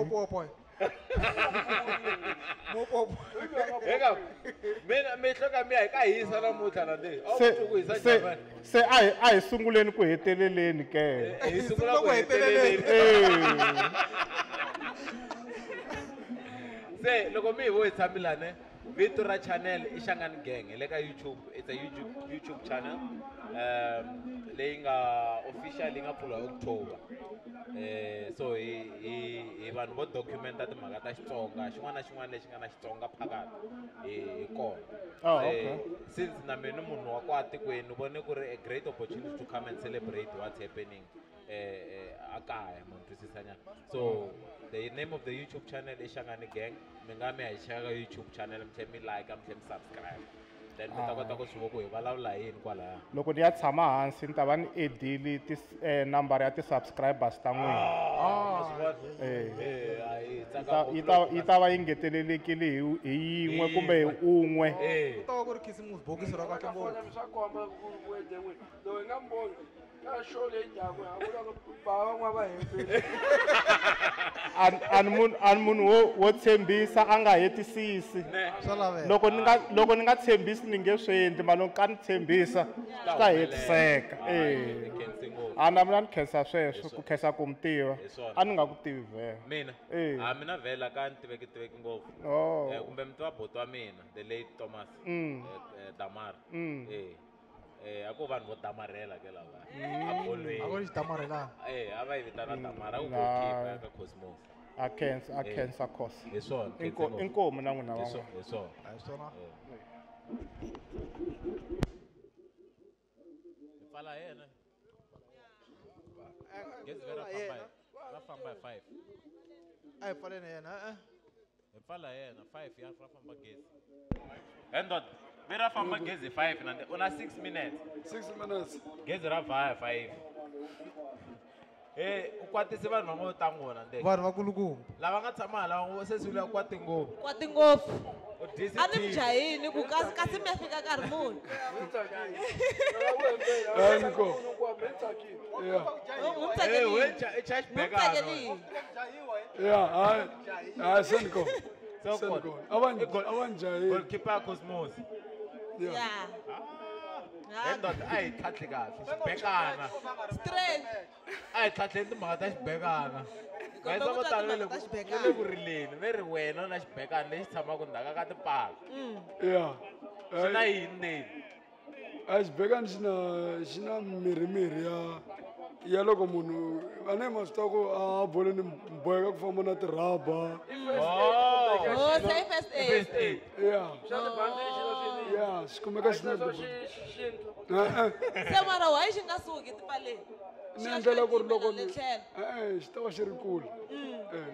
Eka mina mihlo ka miya hi ka hisa namuntlha na le. A wu twi ku hisa njhani? Se a hi sunguleni ku heteleleni ke. Hi sungula ku heteleleni. Eh. Se loko mi hi vo hi tshamilane, vito ra channel i Shangani Gang hi le ka YouTube. It's a YouTube channel leyi nga official yi nga pfuriwa hi October. So hi vanhu vo documenta timhaka ta Xitsonga, xin'wana na xin'wana lexi nga na Xitsonga phakathi hi kona. Oh, okay. Since na mina ni munhu wa kwala tikweni ni vone ku ri a great opportunity to come and celebrate what's happening a kaya, mo ni twisisa nyana. So the name of the YouTube channel i Shangani Gang. Mi nga mi ya hi cheka ka YouTube channel mi tlhela mi like mi tlhela mi subscribe. Then mi ta kota ku swi vona ku hi vulavula hi yini kwalaya. Loko ni ya tshama hansi ni ta va ni edile ti number ya ti-subscribers ta n'wina. Eh. Eh, a hi tsaka Yi ta va yi ngetelelekile hi yin'we kumbe hi un'we. Ku ta va ku ri khisimusi bokisi ra kahle ngopfu. Swa komba ku ede n'wina. Loko hi nga mi voni ka show leyi taka ha vula ku ba van'wana va hembile. A ni munhu wo tshembisa a nga hetisisi. Swa laveka. Loko ni nga tshembisi ni nge swi endli, mara loko ka ni tshembisa swi ta hetiseka. Eh. A na mina ni khensa sweswo, ku khensa ku mi tiva. A ni nga ku tivi vhele. Mina? Eh. A mina vhele ka ni tiveki tiveki ngopfu. Oh. Kumbe mi tiva buti wa mina, the late Thomas. Damar. Eh. A ku vanhu vo damarhela ke lava. A bolweni. A ku ri xidamarhelana. Eh, a va yi vitana Damar, a ku goalkeeper ya ka Cosmos. A khensa, a khensa Khosa. Hi swona, khensa ngopfu. Inkomu na n'wina Hi van'wana. hi swona. Hi swona. Hi pfala hi yena. Gezi vera famba. Ra famba hi 5. A hi pfaleni yena eh. Hi pfala yena 5 ya ra famba gezi. Endot, vera famba gezi 5 na una 6 minutes. 6 minutes. Gezi ra vhaya 5. Eh, u kwatise vanhu va ngo tangona ndeke. Vanhu vakulukumba. Lava nga tshama lava ngo se swi kwati ngopfu. Kwati ngopfu. U dyisi A ni mi jahini ku kasi mi ya fika nkarhi muni. Hayi Niko. Yeah. Yeah, hayi. Hayi Senko. Senko. Awan jahi. Goalkeeper Cosmos. Yeah. Endot a hi tlhatlhi kahle xibekana. Straight. A hi tlhatlheni timhaka ta xibekana. Guys vo tala va le ku rileni ve ri wena na xibekana lexi tshamaka ndzhaka ka tipala. Yeah. Xi na yini neni? A xibekani xi na mirhi ya loko munhu a ne ma swi tiva ku a boleni boheka ku famba na tirhaba. Oh, say first aid. First aid. Yeah. Yeah, xi kumeka xi na Se mara why xi nga suki tipaleni? Ni endlela ku ri loko ni xi ta va xi ri kule.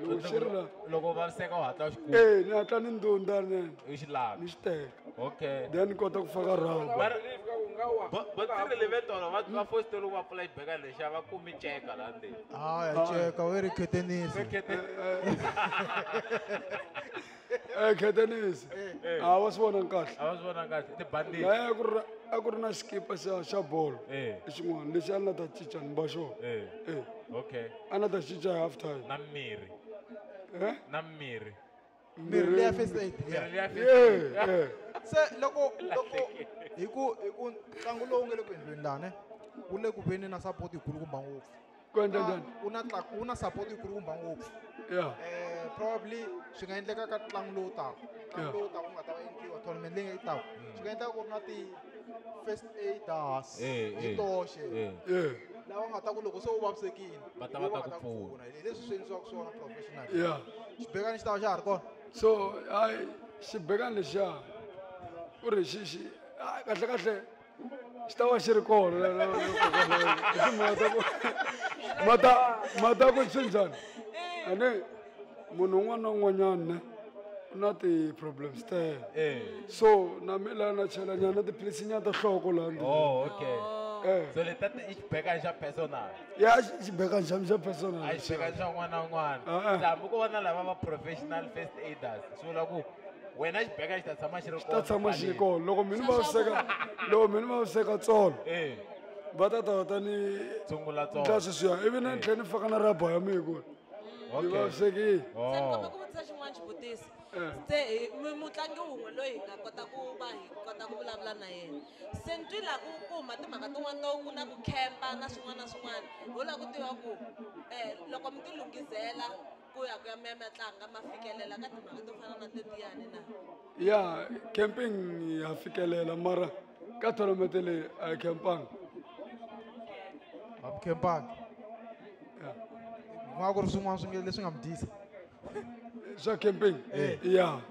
Loko xi ri la loko vaviseka u hatla u xi kuma. Ni hatla ni ndunda ni u xi lava. Ni xi teka. Okay. Then ni kota ku faka rhaba. Vatirheli ve tolo va fositeli ku va pfula xibekana lexiya va kumi ceka laha ndzeni. Hayi ceka we ri khetenisi. Khetenisi. A va swi vona kahle. A va swi vona kahle tibandini. La a ku ri na xikipa xa bolo. Xin'wana lexi a ni la ta cinca ni ba xona. Okay. A ni la ta cinca hi half time. Na mirhi. Na mirhi. Mirhi leya first aid. Mirhi leya first aid. Se loko hi ku ntlangu lowu nga le ku endliweni laha ne wu le ku veni na support yikulukumba ngopfu. Ku endla njhani? Wu na support yikulukumba ngopfu. Yeah. Probably swi nga endleka ka ntlangu lowu taka. Ntlangu lowu taka ku nga ta va endliwa tournament leyi nga yi taka. Swi nga endleka ku ri na ti first aiders hi toxe. Lava nga ta ku loko se u vavisekile va ta va ta ku pfuna. Hi leswi swi endlisiwaka swona professional. Yeah. Xibekani xi ta va xa ha ri kona. So hayi xibekani lexiya ku ri xi kahle kahle xi ta va xi ri kona hi timhaka ta ku mata ku swi njhani a ni munhu un'wana na un'wanyana ne u na ti-problems ta yena. So na mi laha na chelanyana na tiphilisi nyana ta nhloko laha ndzeni. Oh, okay. So leta i xibekani xa personal. Ya xibekani xa xa personal. A xibekani xa un'wana na un'wana. Se hambi ko va na lava va professional first aiders swi vula ku wena xibekani xi ta tshama xi ri kona. Xi ta tshama xi ri kona. Loko mina va vaviseka tsolo. Va ta ta va ta ni tshungula tsolo. Ndla sweswiya ivi ni tlhela ni faka na rhaba ya mina kona. Ni vavisekile. Se ni kombela ku vutisa xin'wana xivutiso. Se mutlangi wun'we loyi hi nga kota ku va hi kota ku vulavula na yena. Se ni twi laha ku huma timhaka tin'wana to ku na ku khempa na swin'wana na swin'wana. Ho lava ku tiva ku loko mi ti lunghizela ku ya ku ya mi ya mi ya tlanga ma fikelela ka timhaka to fana na tetiyani na? Ya camping ya fikelela mara ka tournament leyi a hi khempanga. A mi khempanga? Ku nga ku ri swin'wana swi leswi nga mi dyisa. Swa camping? Ya.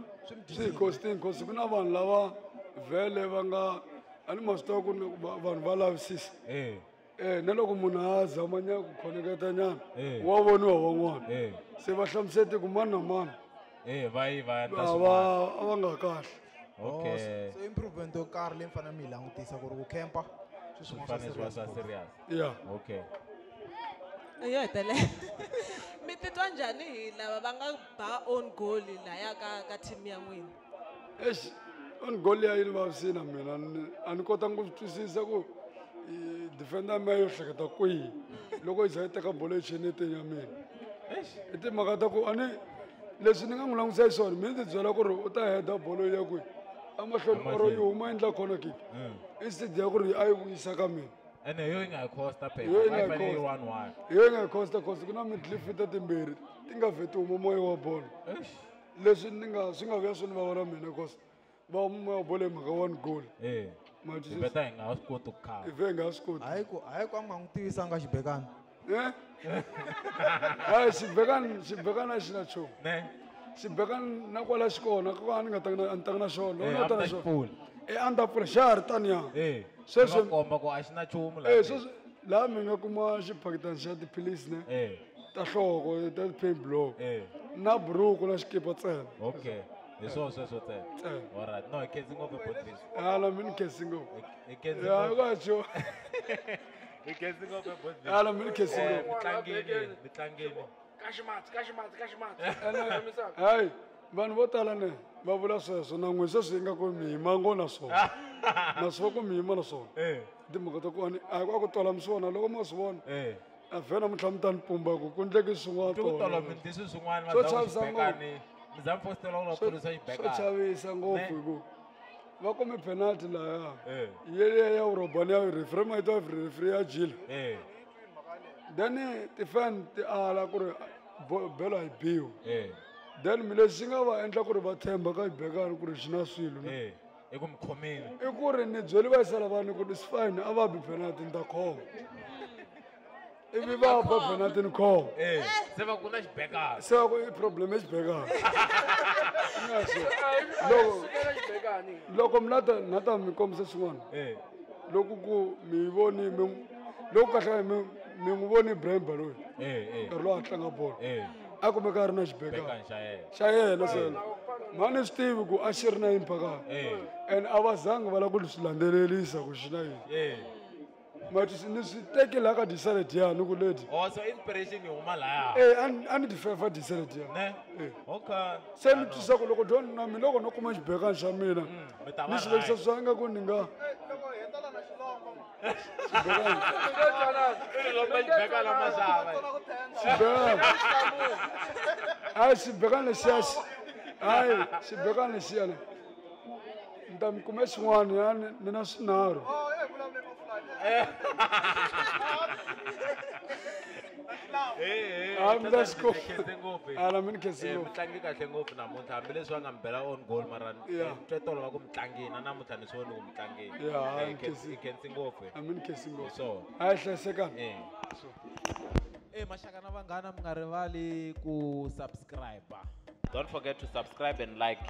Swi hi costing cause ku na vanhu lava vhele va nga a ni ma swi tiva ku vanhu va lavisisa. Na loko munhu a zama nyana ku khoneketa nyana wa voniwa van'wana. Se va hlamusete ku mani na mani. Va yi va endla A va nga kahle. Okay. So improvement yo karhi leyi mi fanele mi yi langutisa ku ri ku khempa swi swin'wana swa serious. Yeah. Okay. Yo hetelela. Mi titwa njhani hi lava va nga ba own goal laya ka team ya n'wina? Eish, own goal ya yini vavisini na mina a ni kotanga ku twisisa ku defender ya mina yo hleketa kwihi loko yi za yi teka bolo yi cheneteni ya mina. I timhaka ta ku a ni leswi ni nga n'wi langutisa hi swona mina ndzi byela ku ri u ta heda bolo ya kwihi emahlweni or yi huma endla corner kick instead ya ku ri a yi vuyisa ka mina. Ene yo yi nga hi costa phela va yi fanele yi 1-1. Yo yi nga hi costa cause ku na midfielder timbirhi ti nga vheti huma moya wa bolo. Leswi ni nga swi nga vuya swi ni vava na mina cause va huma moya wa bolo hi mhaka one goal. Hi vheta hi nga ha swi koti ku khava. Hi vhe hi nga ha swi koti. Hayi ku a mi nga n'wi tivisanga xibekani. Hayi xibekani a xi na nchumu. Xibekani na kwala xi kona ku a ni nga tanga a ni tanga na xona. Loko ni ta na xona. A ni ta pfula xa ha ri taniya. Sweswo komba ku a xi na nchumu laha. Sweswo Laha mi nga kuma xiphakitani xa tiphilisi ne ta nhloko ta ti-pain block na buruku na xikipa ntsena. Okay, hi swona sweswo ntsena. Ntsena. Alright, no, hi khensi ngopfu Botvis. Hala mi ni khensi ngopfu. Hi khensi Ya, ngopfu. kacho. Hi khensi ngopfu Botvis. Hala mi ni khensi ngopfu. Mitlangeni, mitlangeni. Ka ximatsi, ka ximatsi. Hayi, vanhu vo tala ne va vula sweswo na n'we sweswi yi nga ku mi yima ngo na swona. Na swo ku mi yima na swona. Timhaka ta kona a ku tola mi swi vona loko ma swi vona. A vhela namuntlha mi ta ni pumba ku ku ndleki swin'wana Twi ku tolo. tolo mi ndli swilo swin'wana Swo va za ku chavisa ngopfu. xibekani. Mi za mi fositela ku lava ku phurisa xibekani. Swo chavisa ngopfu Ne? hi ku va kume penalty lahaya. Yeliya ya Urobani ya referee ma yi referee ya jila. Then ti-fan ti ala ku ri belo a yi biwi. Then mi lexi nga va endla ku ri va tshemba ka xibekani ku ri xi na swilo ne. I ku mi khomile. I ku ri ni byeli vayisela vanhu ku it's fine a va bi penalty ni ta khoma. Ivi va ba penalty ni khoma. Se va ku na xibekani. Se va ku i problem i xibekani. Loko loko mi lata na ta mi kombisa swin'wana. Loko ku mi voni mi loko kahle mi mi n'wi voni Ibrahim Baloyi. Nkarhi lowu a tlanga bolo. A kumeka a ri na xibekani. Xibekani xa yena. Xa yena sena. Mhani swi tivi ku a xi ri na yini phakani. And a va zangi va lava ku swi landzelerisa ku xi na yini. Mati ni swi teki laha ka disalad ya ni ku lady. Oh, so inspiration yi huma lahaya. A ni ti favor disalad ya. Ne? Okay. Se ni twisa ku loko don na mina loko no kuma xibekani xa mina mi ta va ni xi vekisa right. swa ingaku ni nga xibekani. Hayi xibekani lexiya hayi xibekani lexiya ni ta mi kume xin'wana ya ni na swinharhu. Hayi mi ta xi kuma. Hala mi ni khensi ngopfu. Mi tlangi kahle ngopfu namuntlha hambileswi va nga mi bela on goal mara ni twe tolo va ku mi tlangini na namuntlha ni swi voni ku mi tlangini. Yeah, hayi ni khensi. Hi khensi ngopfu. A mi ni khensi ngopfu. Hi swona. Hayi hlayisekani. Maxaka na vanghana mi nga rivali ku subscribe. Don't forget to subscribe and like.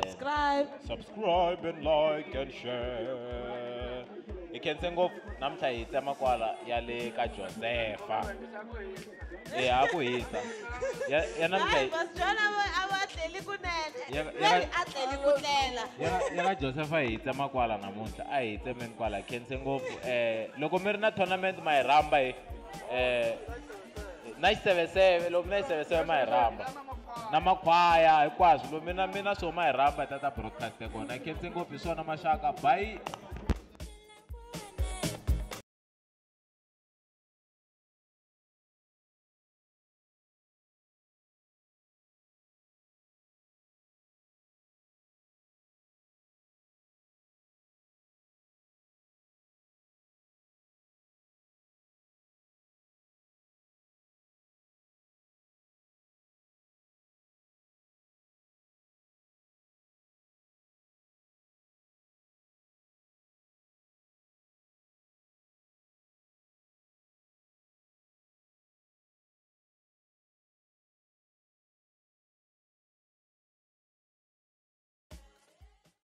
Subscribe. Subscribe and like and share. Hi khense ngopfu namuntlha hi tsema kwala ya le ka Josefa. A ku hisa. Ya namuntlha Hayi, Boss John a va tleli kunene. Ya Veli a tleli ku tlela. Ya ka Josefa hi tsema kwala namuntlha. A hi tsemeni kwala. Hi khense ngopfu. Loko mi ri na tournament ma hi rhamba hi na xiseveseve, loko mi na xiseveseve ma hi rhamba. Na makhwaya hinkwaswo, loko mi na swo ma hi rhamba hi ta ta broadcast kona. Hi khense ngopfu hi swona maxaka. Bye.